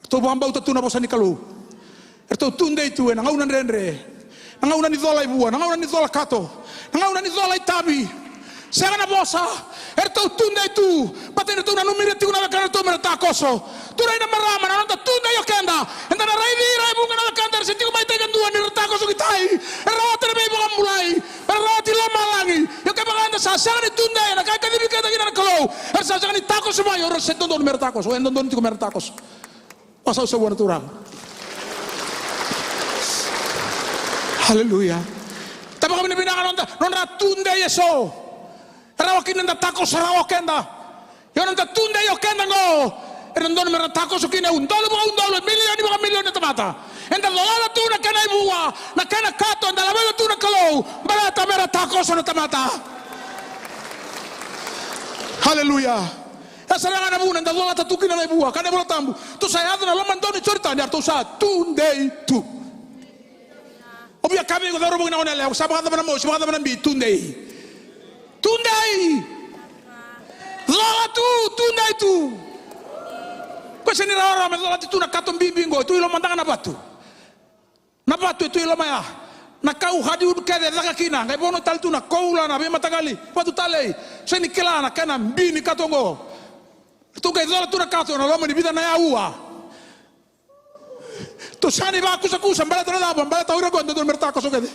Eratou vakabauta tu na vosa ni Kalou. Eratou tudei tu ena gauna dredre. Na gauna ni cola ivua, na gauna ni cola kato, na gauna ni cola itavi. Sega na vosa. Eratou tudei tu. Baleta ni ratou nanumi ira tiko na wekana ratou me ra takoso. Turaga, na marama, na noda tudei o keda. Eda na raici ira e vuqa na wekada era se tiko mai tai kadua ni ra takoso ki tai. Era rawata na veivakabulai, era rawati lomalagi. Ia kevaka eda sa sega ni tudei ena ka e kacivi keda kina na Kalou, era sa sega ni takoso mai, o ira se dodonu me ra takoso, e dodonu tiko me ra takoso. Vakasausau vua na Turaga. Aleluya. Tou vakavinavinaka na noda, nodra tudei eso. E rawa kina da takoso rawa o keda. Ia na noda tudei o keda qo, e dodonu me ra takoso kina e udolu vakaudolu, e milioni vakamilioni na tamata. Eda colata tu na kena ivua, na kena kato, eda laveta tu na Kalou, baleta me ra takoso na tamata. Aleluya. E sara ga na vuna eda colata tu kina na ivua, kaya na iVola Tabu, tou sa yaco na lomadonu i Joritani, a ratou sa tudei tu. Au via kaya vei iko, cauravou, ena gauna yalewa, sa vakacava na mosi, vakacava na bi, tudei. Tudei. Cola tu, tudei tu. Ko sega ni rawarawa me colati tu na kato bibi qo, e tu i loma, mada ga na vatu. Na vatu e tu i loma ya. Na kau hardwood kece e caka kina, qai vono tale tu na koula, na veimataqali vatu talei. Sega ni kila na kena bi ni kato qo. Ratou qai cola tu na kato ena loma ni vica na aua. Tou sega ni vakusakusa, baleta na cava? Baleta o ira qo e dodonu me ra takoso kece.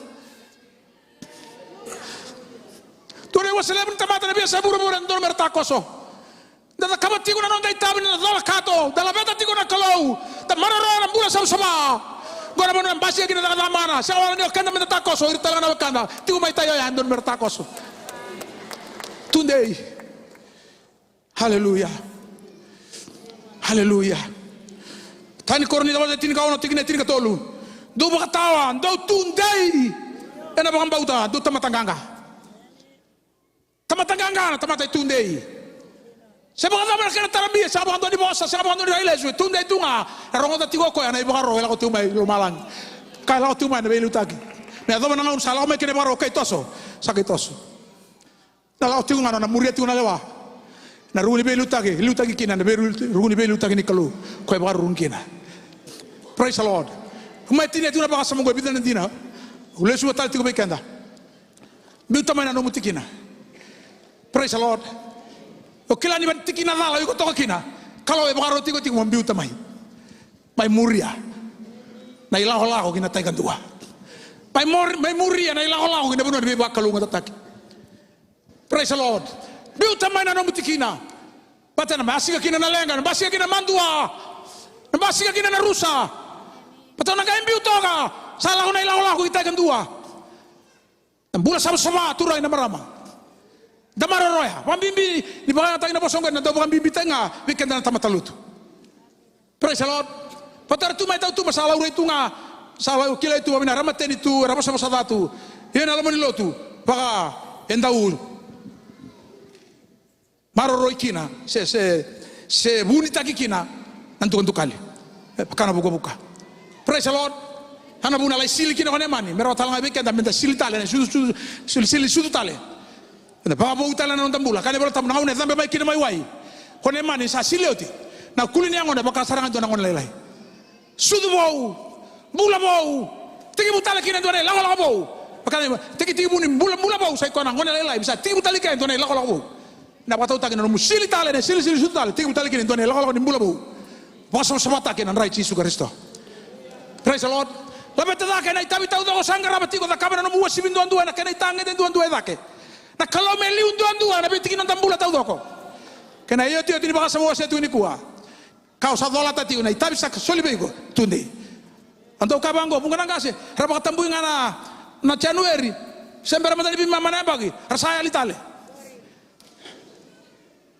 Tou na iwase levu ni tamata na veiyasai vuravura e dodonu me ra takoso. Da cakava tiko na noda itavi, na cola kato, da laveta tiko na Kalou, da maroroya na bula savasava. Qo na vanua e basika kina na cakacaka mana, sega wale ni o keda me da takoso, o ira tale ga na wekada tiko mai tai oya e dodonu me ra takoso. Tudei. Haleluya. Haleluya. Tani Korinica wase tinikaono, tikina e tinikatolu. Dou vakatawa, dou tudei ena vakabauta, dou tamata qaqa. Tamata qaqa na tamata e tudei. Se vakacava na kena tarabia, se vakadua ni vosa, se vakadua ni railesu, e tudei tu ga. E rogoca tiko o koya na ivakaro e lako tiko mai lomalagi. Ka e lako tiko mai na veiliutaki. Me yacova na gauna sa lako mai kina ivakaro, okay, toso. Sa qai toso. Na lako tiko ga na nona muria tiko na lewa. Na ruku ni veiliutaki, liutaki kina na vei, ruku ni veiliutaki ni Kalou. Koya e vakarurugi kina. Praise the Lord. Au mai tinia tiko na vakasama qo e vica na dina. Au lesuva tale tiko vei keda. Biuta mai na nomu tikina. Praise the Lord. O kila ni vei tikina cala o iko toka kina, Kalou e vakarau tiko tiko mo biuta mai. Mai muria na ilakolako ki na tai kadua. Mai mor-, mai muria na ilakolako ki na vanua ni veivakalougatataki. Praise the Lord. Biuta mai na nomu tikina. Baleta na basika kina na leqa, na basika kina na madua, na basika kina na rusa. Baleta na qai biu toka, sa lako na ilakolako ki tai kadua. Na bula savasava, turaga na marama. Da maroroya, vakabibi, ni vakayagataki na vosa oqo, na dau vakabibitaki ga vei keda na tamata lotu. Praise the Lord. Baleta era tu mai tautuba, sa laurai tu ga, sa lau kilai tu, vavina, era mateni tu, era vosavosa ca tu. Ia na loma ni lotu, vaka e dau maroroi kina, se, se, se vunitaki kina na dukadukali. E, vaka na vukavuka. Praise the Lord. Ia na vuna lai sili kina ko Nemani, me rawa tale ga vei keda me da sili tale, na sucu, sucu, sili, sili sucu tale. Eda vakavou tale na noda bula. Kaya na iVolatabu, na gauna e cabe mai kina mai wai ko Nemani, sa sili oti. Na kuli ni yagona e vaka sara ga dua na gone lailai. Sucu vou, bula vou, tekivu tale kina e dua na ilakolako vou. Vaka na tekitekivu ni bula, bula vou, sa i koya na gone lailai, sa tekivu tale kina e dua na ilakolako vou. Na vakatautaki na nomu sili tale, na sili, sili sucu tale, tekivu tale kina e dua na ilakolako ni bula vou. Vakasavasavataki ena dra i Jisu Karisito. Praise the Lord. Laveta cake na itavi taucoko sa qarava tiko, cakava na nomu uasivi duadua ena kena itagede duadua e cake. Na Kalou me liu duadua ena veitikina ni noda bula taucoko. Kena iotioti ni vakasama au wasea tiko nikua. Ka o sa colata tiko na itavi sa soli vei iko, tudei. Au dau kaya vaqo, vuqa na qase, ra vakatabui ga na, na January, se bera mada ni veimama na yabaki, ra sa yali tale.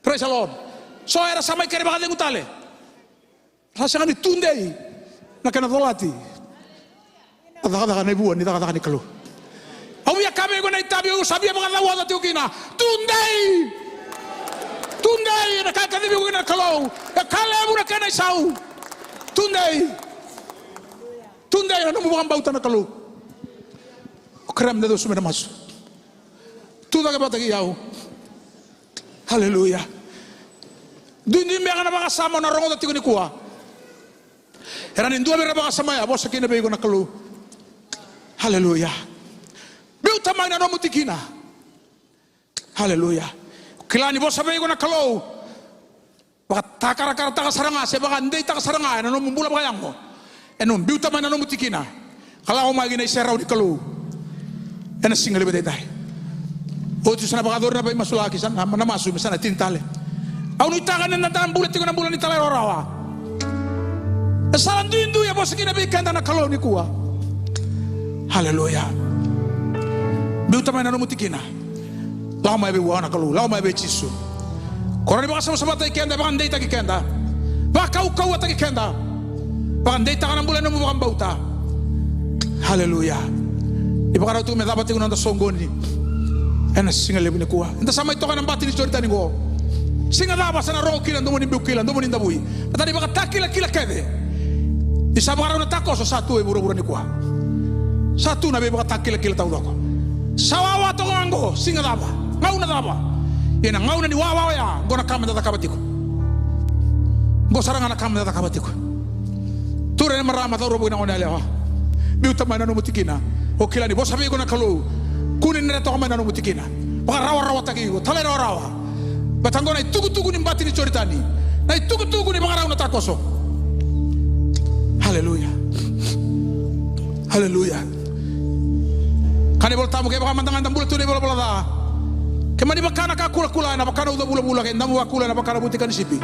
Praise the Lord. So era sa mai kere vakacegu tale. Sa sega ni tudei na kena colati. A cakacaka na ivua ni cakacaka ni Kalou. Au via kaya vei iko na itavi au sa via vakacauoca tiko kina. Tudei. Tudei ena ka e kacivi iko kina na Kalou. E ka levu na kena isau. Tudei. Tudei na nomu vakabauta na Kalou. Au kerea me da cuva sobu me da masu. Tu cake vata kei au. Aleluya. Duidui beka na vakasama o na rogoca tiko nikua. Era ni dua vei ira vakasama ya, vosa kina vei iko na Kalou. Aleluya. Biuta mai na nomu tikina. Aleluya. Kila ni vosa vei iko na Kalou. Vakatakarakarataka sara ga se vakadeitaka sara ga ena nomu bula vakayago. Ena nomu biuta mai na nomu tikina. Ka lako mai ki na iserau ni Kalou. Ena siga levu edaidai. Oti sa na vakayacori na veimasulaki, sa na, na masu me sa na tini tale. Au nuitaka ni da na bula tiko na bula ni talairawarawa. E sala duidui e vosa kina vei keda na Kalou nikua. Aleluya. Biuta mai na nomu tikina. Lako mai vei vua na Kalou, lako mai vei Jisu. Ko rawa ni vakasavasavataki keda, vakadeitaki keda, vakaukauwataki keda. Vakadeitaka na bula ni nomu vakabauta. Aleluya. Ni vakarau tu me cava tiko na noda soqoni ena siga levu nikua. Eda sa mai toka ena bati ni Joritani qo. Siga cava sa na rogo kina na domo ni biu kila, domo ni davui? Baleta na ivakatakilakila kece. Ni sa vakarau na takoso sa tu e vuravura nikua. Sa tu na veivakatakilakila taucoko. Sa wawa toka ga qo, siga cava, gauna cava. Ia na gauna ni wawa oya, qo na ka meda cakava tiko. Qo sara ga na ka meda cakava tiko. Turaga, marama, cauravou, na goneyalewa. Biuta mai na nomu tikina. O kila ni vosa vei iko na Kalou. Kua ni dre toka mai na nomu tikina. Vakarawarawataki iko, talairawarawa. Baleta qo na itukutuku ni bati ni Joritani. Na itukutuku ni vakarau na takoso. Aleluya. Haleluya. Kaya na iVolatabu, kevaka mada ga eda bula tu ena ivalavala ca, ke mani vaka na ka kulakula ena vaka na uca vulavula, ke damu vakula ena vaka na vutika ni sipi.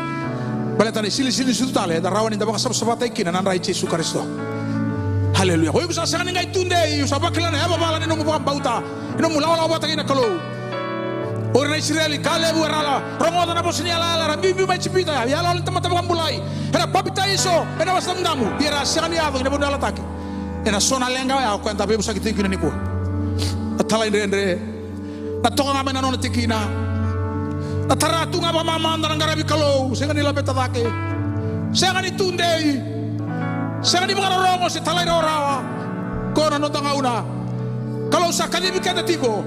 Baleta na isilisili ni sucu tale eda rawa ni da vakasavasavataki kina na dra i Jisu Karisito. Haleluya. O iko sa sega ni qai tudei, o sa vakila na yavavala ni nomu vakabauta, ni nomu lawalawa vata kei na Kalou. O ira na Isireli, Kalevu, era la rogoca na vosa ni yalayala, era biubiu mai Ijipita, yaloyalo ni tamata vakabulai, era papitaiso ena Wasa Damudamu, ia era sega ni yaco ki na vanua yalataki. Ena so na leqa oya o koya eda veivosaki tiko kina nikua. Na talaidredre, na toka ga mai na nona tikina, na tara tu ga vakamamada na qaravi Kalou, sega ni laveta cake, sega ni tudei, sega ni vakarorogo se talairawarawa. Qo na noda gauna. Kalou sa kacivi keda tiko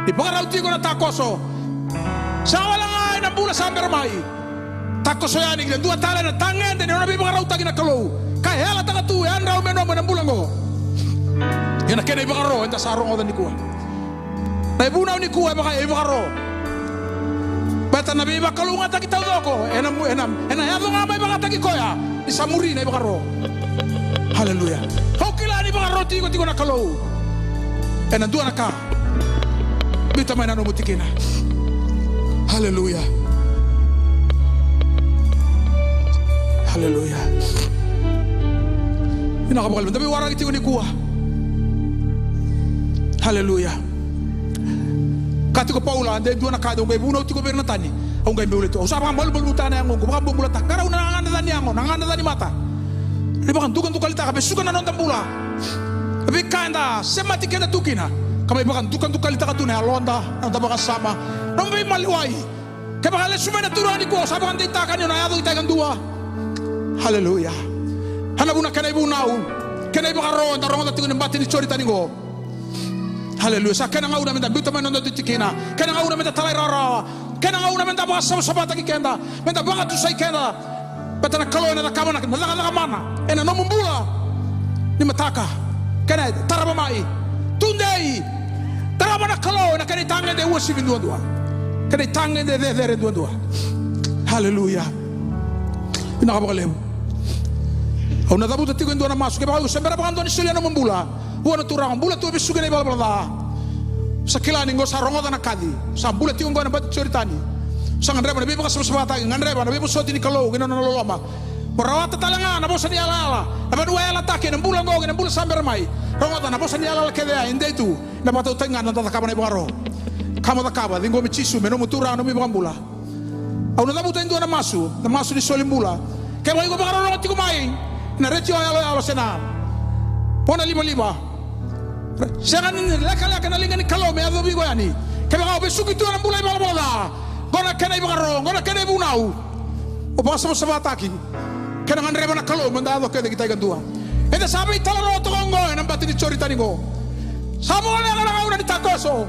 ni vakarau tiko na takoso. Sa wale ga ena bula sa bera mai. Takoso yani ki na dua tale na tagede ni nona veivakarautaki na Kalou, ka yalataka tu e yadrau me nomu ena bula oqo. Ia na kena ivakaro eda sa rogoca nikua. Na ivunau nikua e vaka e ivakaro. Baleta na veivakalougatataki taucoko ena mu-, ena, ena yaco ga mai vakataki koya ni sa muri na ivakaro. Haleluya. Au kila ni vakaro tiko tiko na Kalou ena dua na ka. Biuta mai na nomu tikina. Haleluya. Haleluya. Vinaka vakalevu, da veiwaraki tiko nikua. Haleluya. Kaya tiko o Paula, de dua na ka de au qai vunau tiko vei ira na tani, au qai bula tu. Au sa vakamalumalumutaka na yagoqu, vakabobulataka, qarauna na gagadre ca ni yago, na gagadre ca ni mata. Ni vakadukadukalitaka, vesuka na noda bula. Veika eda semati keda tu kina, ka mai vakadukadukalitaka tu na yaloda, na noda vakasama, na noda veimaliwai. Kevaka lesu mai na Turaga nikua, au sa vakadeitaka ni o na yaco i tai kadua. Haleluya. Ena vuna kena ivunau, kena ivakaro eda rogoca tiko ni bati ni Joritani qo. Haleluya. Sa kena gauna meda biuta mai na noda dui tikina. Kena gauna meda talairawarawa. Kena gauna meda vakasavasavataki keda, meda vakatusai keda. Baleta na Kalou ena cakava na cakacaka mana ena nomu bula ni mataka. Kena tarava mai, tudei, tarava na Kalou ena kena itagede uasivi duadua, kena itagede cecere duadua. Haleluya. Vinaka vakalevu. Au na cavuta tiko e dua na masu, kevaka o se bera vakadua ni solia nomu bula vua na Turaga, bula tu e vesuki na ivalavala ca. Sa kila ni qo sa rogoca na kaci, sa bula tiko qo ena bati Joritani. Sa gadreva na veivakasavasavataki, gadreva na veivosoti ni Kalou kei na nona loloma. Mo rawata tale ga na vosa ni yalayala, na vanua yalataki ena bula oqo kei na bula sa bera mai. Rogoca na vosa ni yalayala kece ya, e dei tu. Na vakatautaki ga na noda cakava na ivakaro. Ka mo cakava, ciqomi Jisu me nomu Turaga, nomu iVakabula. Au na cavuta e dua na masu, na masu ni soli bula. Kevaka iko vakarorogo tiko mai na retio yaloyalo se na monalivaliva, sega ni lekaleka na liga ni Kalou me yacovi iko yani. Kevaka o vesuki tu ena bula ivalavala ca, qo na kena ivakaro, qo na kena ivunau. O vakasavasavataki. Kena gadreva na Kalou meda yaco kece ki tai kadua. Eda sa veitalanoa toka oqo ena bati ni Joritani qo. Sa voleka na gauna ni takoso.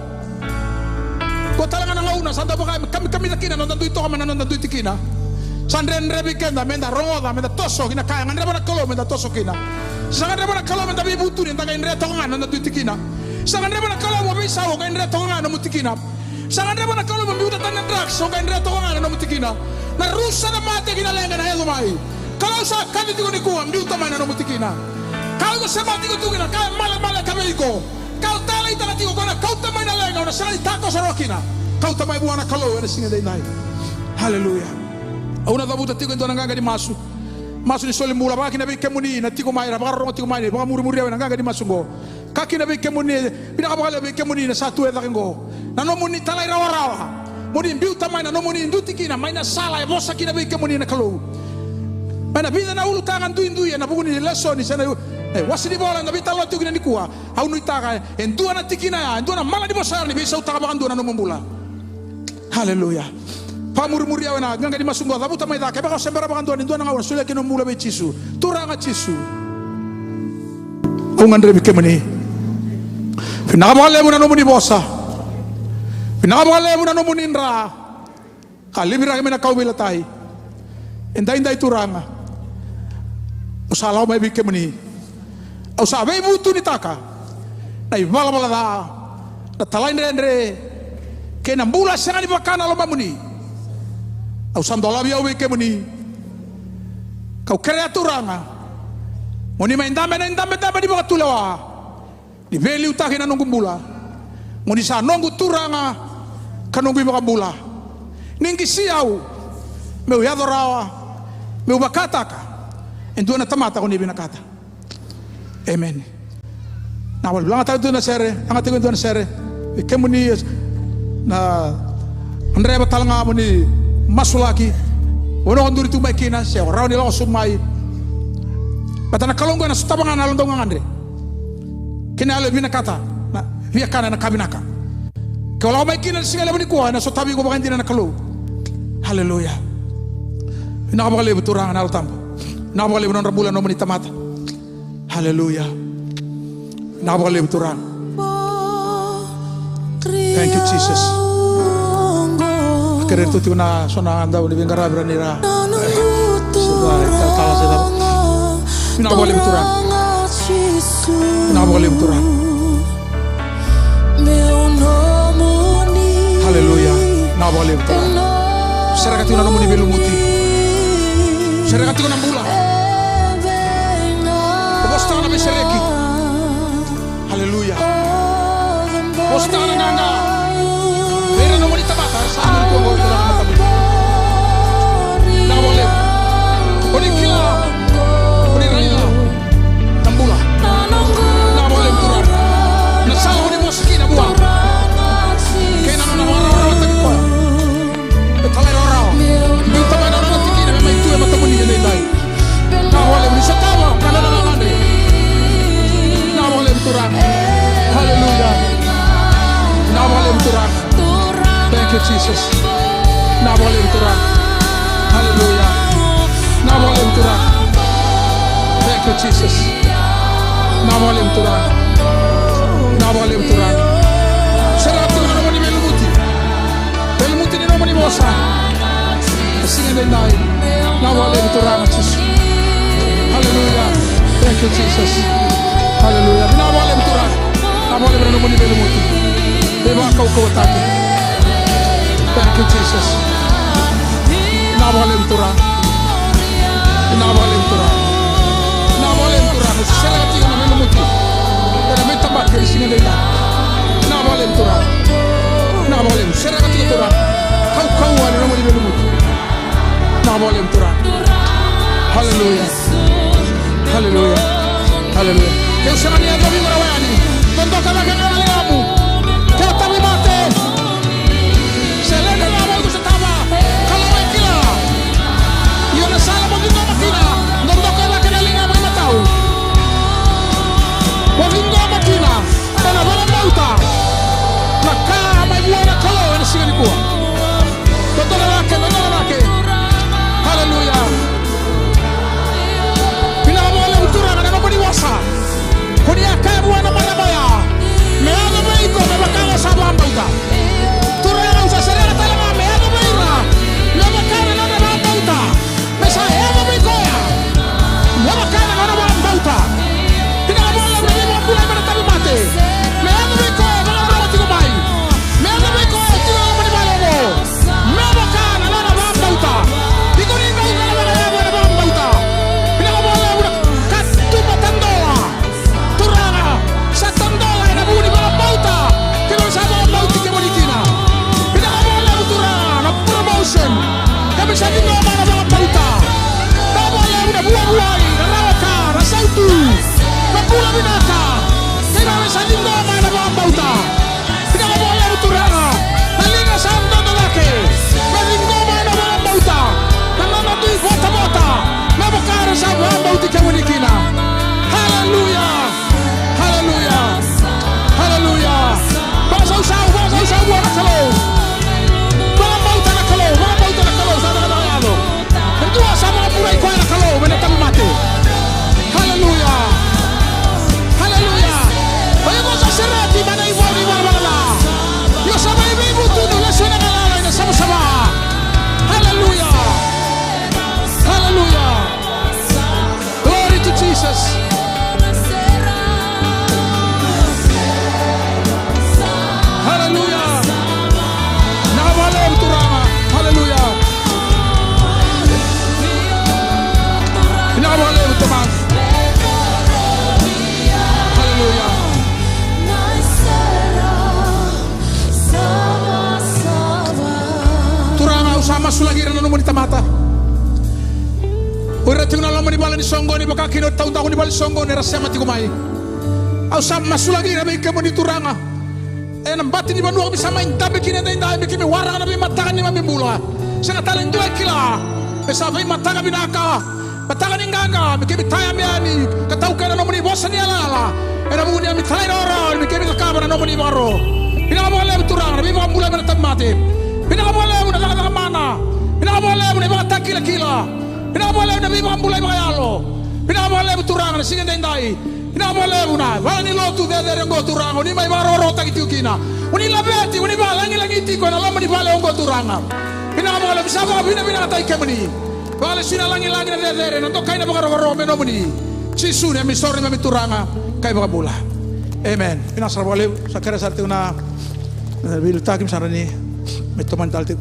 Qo tale ga na gauna sa dau vaka me kamikamica kina na noda dui toka mai na noda dui tikina. Sa dredre vei keda meda rogoca, meda toso ki na ka e gadreva na Kalou meda toso kina. Sa gadreva na Kalou meda veivutuni, eda qai dre toka ga na noda dui tikina. Sa gadreva na Kalou mo veisau, o qai dre toka ga na nomu tikina. Sa gadreva na Kalou mo biuta tani na drugs, o qai dre toka ga na nomu tikina. Na rusa, na mate kei na leqa ena yaco mai. Kalou sa kaci tiko nikua, biuta mai na nomu tikina. Ka o iko semati iko tu kina, ka e malemale ka vei iko, ka o taleitaka tiko, ko na kauta mai na leqa, o na sega ni takoso rawa kina. Kauta mai vua na Kalou ena siga edaidai. Haleluya. Au na cavuta tiko e dua na qaqa ni masu. Masu ni soli bula, vaka kina vei kemuni na tiko mai, na vakarorogo tiko mai, na vakamurimuri au ena qaqa ni masu oqo. Ka kina vei kemuni, vinaka vakalevu vei kemuni na sa tu e cake oqo. Na nomuni talairawarawa, mo ni biuta mai na nomuni dui tikina mai na sala e vosa kina vei kemuni na Kalou. Mai na vica na ulutaga duidui ena vuku ni lesoni se na, e, wase ni vola eda veitalanoa tiko kina nikua. Au nuitaka e dua na tikina ya, e dua na mala ni vosa ya ni veisautaka vakadua na nomu bula. Haleluya. Vakamurimuri au ena qaqa ni masu oqo, cavuta mai cake, kevaka o se bera vakadua ni dua na gauna solia kina nomu bula vei Jisu. Turaga Jisu, au gadrevi kemuni. Vinaka vakalevu na nomuni vosa. Vinaka vakalevu na nomuni dra. Ka liviraki mai na kauveilatai. Edaidai Turaga, au sa lako mai vei kemuni. Au sa veivutunitaka na ivalavala ca, na talaidredre, kei na bula sega ni vaka na lomamuni. Au sa dolavi au vei kemuni. Kau kerea Turaga, Mo ni mai dabe na idabedabe ni vakatulewa. Ni veiliutaki na noqu bula. Mo ni sa noqu Turaga ka noqu iVakabula. Ni qisi au meu yaco rawa, meu vakataka e dua na tamata ko ni vinakata. Emeni. Na wale, lagataka tu na sere, lagataka tu na sere. E kemuni na gadreva tale ga mo ni masulaki. O na o duri tu mai kina, se o rawa ni lako sobu mai. Baleta na Kalou qo ena sotava ga na yalo dau gagadre. Kei na yalo e vinakata na viakana ena ka vinaka. Ke o lako mai kina na siga levu nikua, ena sotavi iko vakaidina na Kalou. Haleluya. Vinaka vakalevu Turaga na Yalo Tabu. Vinaka vakalevu na nodra bula na nomuni tamata. Haleluya. Vinaka vakalevu Turaga. Thank you, Jesus. Kerei iratou tiko na so na dau ni veiqaravi ra ni ra. Se va, e talatala se cava. Vinaka vakalevu Turaga. Vinaka vakalevu Turaga. Haleluya. Vinaka vakalevu Turaga. Sereka tiko na nomuni veilumuti. Sereka tiko na bula. Vosataka na veisereki. Haleluya. Vosataka na qaqa vei ira na nomuni tamata era sa duri tu oqo. Vinaka vakalevu. O ni kila, o ni raica na bula. Vinaka vakalevu Turaga. Na sala o ni vosa kina vua kei na nona vakarawarawataki koya. E talai rawarawa. Biuta mai na nona tikina me mai tu e matamuni edaidai. Vinaka vakalevu ni sotava na nona gagadre. Vinaka vakalevu Turaga. Haleluya. Vinaka vakalevu Turaga. Thank you, Jesus. Vinaka vakalevu Turaga. Haleluya. Vinaka vakalevu Turaga. Thank you, Jesus. Vinaka vakalevu Turaga. Vinaka vakalevu Turaga. Sereka tiko na nomuni veilumuti. Veilumuti ni nomuni vosa. E siga edaidai. Vinaka vakalevu Turaga Jisu. Haleluya. Thank you, Jesus. Haleluya. Vinaka vakalevu Turaga. Vinaka vakalevu na nomuni veilumuti. Veivakaukauwataki. Thank you, Jesus. Vinaka vakalevu Turaga. Vinaka vakalevu Turaga. Vinaka vakalevu Turaga. Sereka tiko na veilumuti. Ena veitabaki ena siga edaidai. Vinaka vakalevu Turaga. Vinaka vakalevu. Sereka tiko Turaga. Kaukauwa ni nomuni veilumuti. Vinaka vakalevu Turaga. Haleluya. Haleluya. Haleluya. Keu sega ni yacovi iko na wai yani. Dodoka cake na ligamu. Keu tauvimate. Se leqa ga vei iko se tava. Kalou e kila. Io na sala mo ciqoma kina. Dodoka cake na ligamu i matau. Mo ciqoma kina. Ena vakabauta na ka mai vua na Kalou ena siga nikua. Dodoka cake, dodoka cake. Haleluya. Vinaka vakalevu Turaga na nomuni vosa. Ko ni a kaya vua na marama oya, me Masulaki ira na nomuni tamata. O ira tiko na loma ni vale ni soqoni, vaka kina o taudaku ni vale ni soqoni era sema tiko mai. Au sa masulaki ira vei kemuni Turaga. Ena bati ni vanua keimami sa mai dabe kina edaidai, me keimami waraka na veimataka ni neimami bula. Sega tale ni dua e kila. Me sa veimataka vinaka, mataka ni qaqa, me keimami taya mai yani ka taukena na nomuni vosa ni yalayala. Ena vuku ni neimami talairawarawa, me keimami cakava na nomuni ivakaro. Vinaka vakalevu Turaga na veivakabulai mai na tauvimate. Vinaka vakalevu na cakacaka mana. Vinaka vakalevu na ivakatakilakila. Vinaka vakalevu na veivakabulai vakayalo. Vinaka vakalevu Turaga na siga edaidai. Vinaka vakalevu na vale ni lotu cecere oqo Turaga, o ni mai vakarokorokotaki tiko kina. O ni laveti, o ni vakalagilagi tiko ena loma ni vale oqo Turaga. Vinaka vakalevu, sa vakavinavinakataki kemuni. Vakalesui na lagilagi, na cecere, na dokai, na vakarokoroko me nomuni. Jisu na neimami isoro, neimami Turaga ka iVakabula. Emeni. Vinaka sara vakalevu. Sa kerea sara tiko na, na veiliutaki, me sa rawa ni me tomani tale tiko.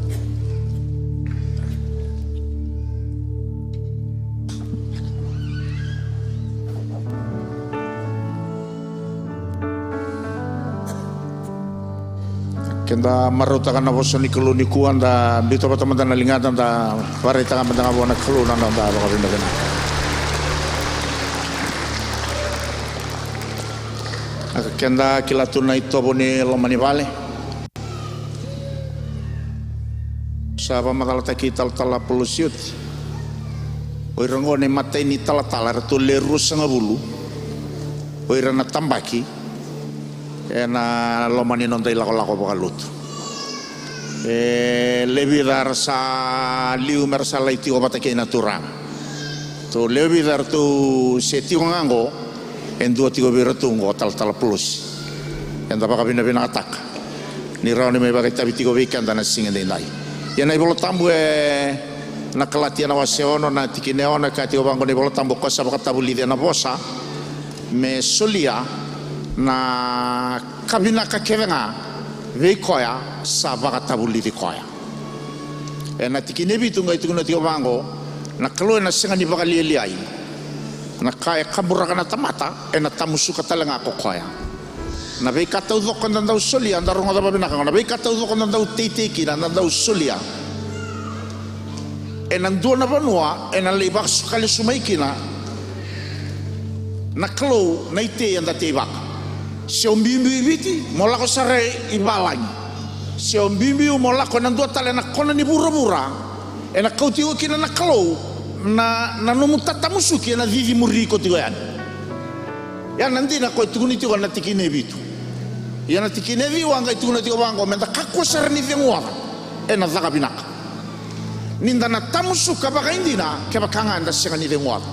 Keda marautaka na vosa ni Kalou nikua, da biuta vata mada na ligada, da vakaraitaka mada ga vua na Kalou na noda vakavinavinaka. Keda kila tu na itovo ni loma ni vale. Sa vakamacalataki Talatala Polosi oti. O ira oqo na imatai ni talatala, eratou le ruasagavulu o ira na tabaki ena loma ni noda ilakolako vakalotu. E lewe vica era sa liu me ra sa lai tiko vata kei na Turaga. Ratou lewe vica eratou se tiko ga oqo, e dua tiko vei iratou oqo, Talatala Polosi. Eda vakavinavinakataka ni rawa ni mai vakaitavi tiko vei keda na siga edaidai. Ia na iVolatabu ena Kalatia na wase ono na tikina e ono e kaya tiko vaqo na iVolatabu: Ko sa vakatavulici ena vosa me solia na ka vinaka kece ga vei koya sa vakatavulici koya. Ena tikina e vitu qai tukuna tiko vaqo: Na Kalou ena sega ni vakalialiai. Na ka e kaburaka na tamata ena tamusuka tale ga ko koya. Na veika taucoko eda dau solia, da rogoca vakavinaka oqo, na veika taucoko eda dau teitei kina, da dau solia, ena dua na vanua ena lai vakasuka lesu mai kina na Kalou na itei eda teivaka. Se o biubiu i Viti, mo lako sara i valagi. Se o biubiu mo lako ena dua tale na kona ni vuravura, ena kauti iko kina na Kalou na, na nomu tatamusuki ena cici muri iko tiko yani. Ia na dina ko e tukuni tiko na tikina e vitu. Ia na tikina e ciwa qai tukuna tiko vaqo, meda kakua sara ni ceguoca ena caka vinaka. Ni da na tamusuka vakaidina kevaka ga eda sega ni ceguoca.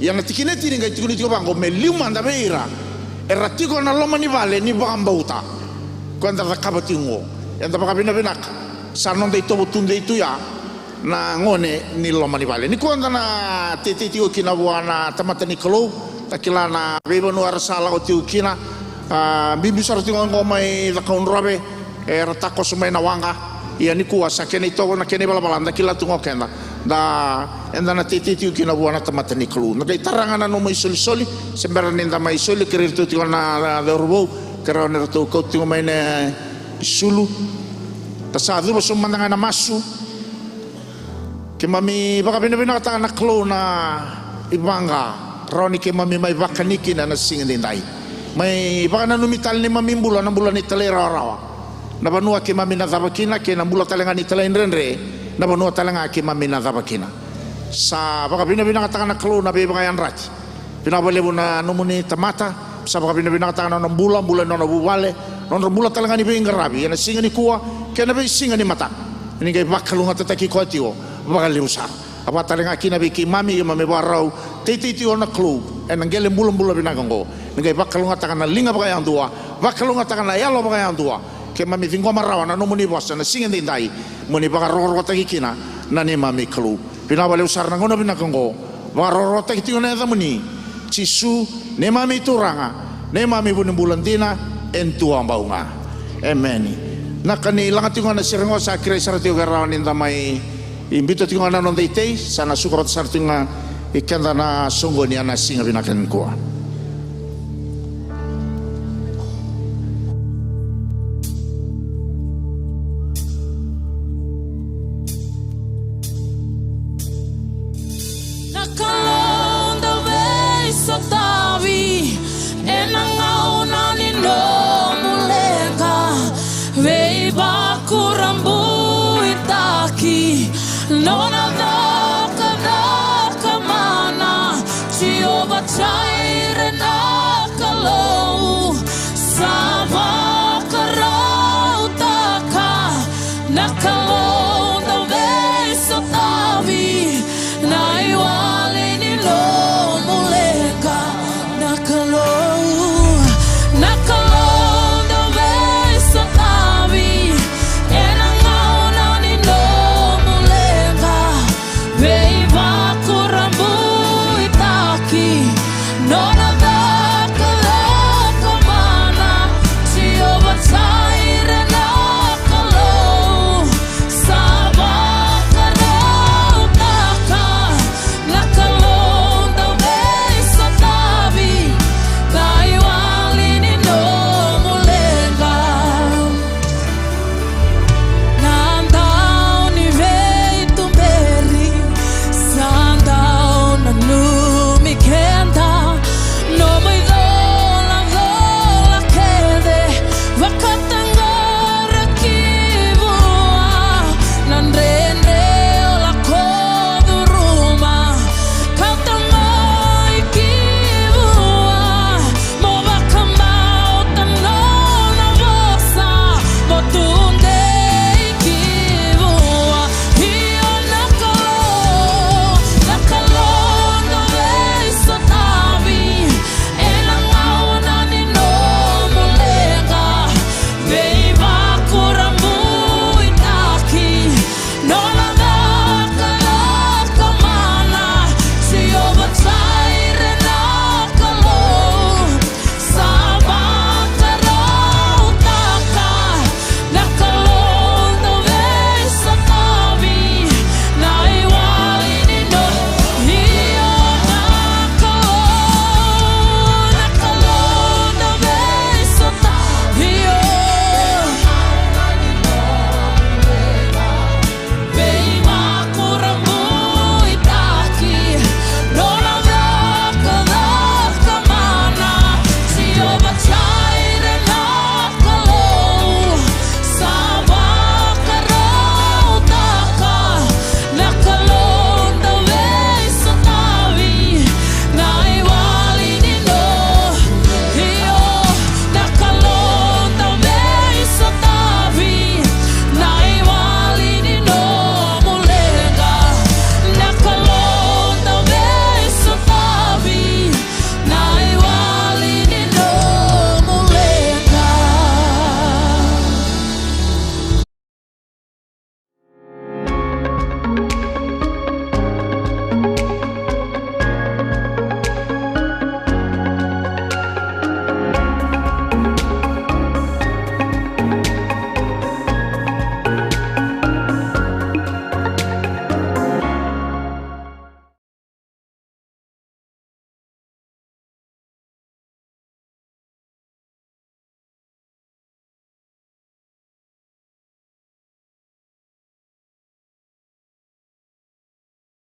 Ia na tikina e tini qai tukuni tiko vaqo, me liu mada vei ira era tiko ena loma ni vale ni vakabauta. Ko eda cakava tiko oqo, eda vakavinavinaka. Sa noda itovo tudei tu ya na gone ni loma ni vale. Nikua da na teitei tiko kina vua na tamata ni Kalou. Da kila na veivanua era sa lako tiko kina. A, bibi sara tiko oqo mai Cakaudrove, era takoso mai na waqa. Ia nikua sa kena itovo na kena ivalavala, da kila tu oqo keda. Da, eda na teitei tiko kina vua na tamata ni Kalou. Da qai tara ga na nomu isolisoli, se bera ni da mai soli, kerei iratou tiko na, na cauravou, ke rawa ni ratou kauta tiko mai na isulu. Da sa cuva sobu mada ga ena masu. Keimami vakavinavinakataka na Kalou na ivaqa rawa ni keimami mai vakani kina na siga edaidai. Mai vakananumi tale neimami bula na bula ni talairawarawa. Na vanua keimami na cava kina, kei na bula tale ga ni talaidredre, na vanua tale ga keimami na cava kina. Sa vakavinavinakataka na Kalou na veivakayadrati. Vinaka vakalevu na nomuni tamata, sa vakavinavinakataka na nona bula, bula ni nona vuvale, nodra bula tale ga ni veiqaravi ena siga nikua kei na veisiga ni mataka. Ni qai vakalougatataki koya tiko vakalevu sara. A vaka tale ga kina vei keimami, keimami vakarau teitei tiko na Kalou ena qele bulabula vinaka oqo. Ni qai vakalougatataka na liga vakayadua, vakalougatataka na yalo vakayadua. Keimami ciqoma rawa na nomuni vosa na siga edaidai, mo ni vakarokorokotaki kina na neimami Kalou. Vinaka vakalevu sara na gauna vinaka oqo. Vakarokorokotaki tiko na yacamuni Jisu, neimami Turaga, neimami vunibula dina e duabau ga. Emeni. Na ka ni laga tiko ga na sere oqo, sa kerei sara tiko ke rawa ni da mai biuta tiko ga na noda itei, sa na suka vata sara tiko ga i keda na soqoni ena siga vinaka nikua.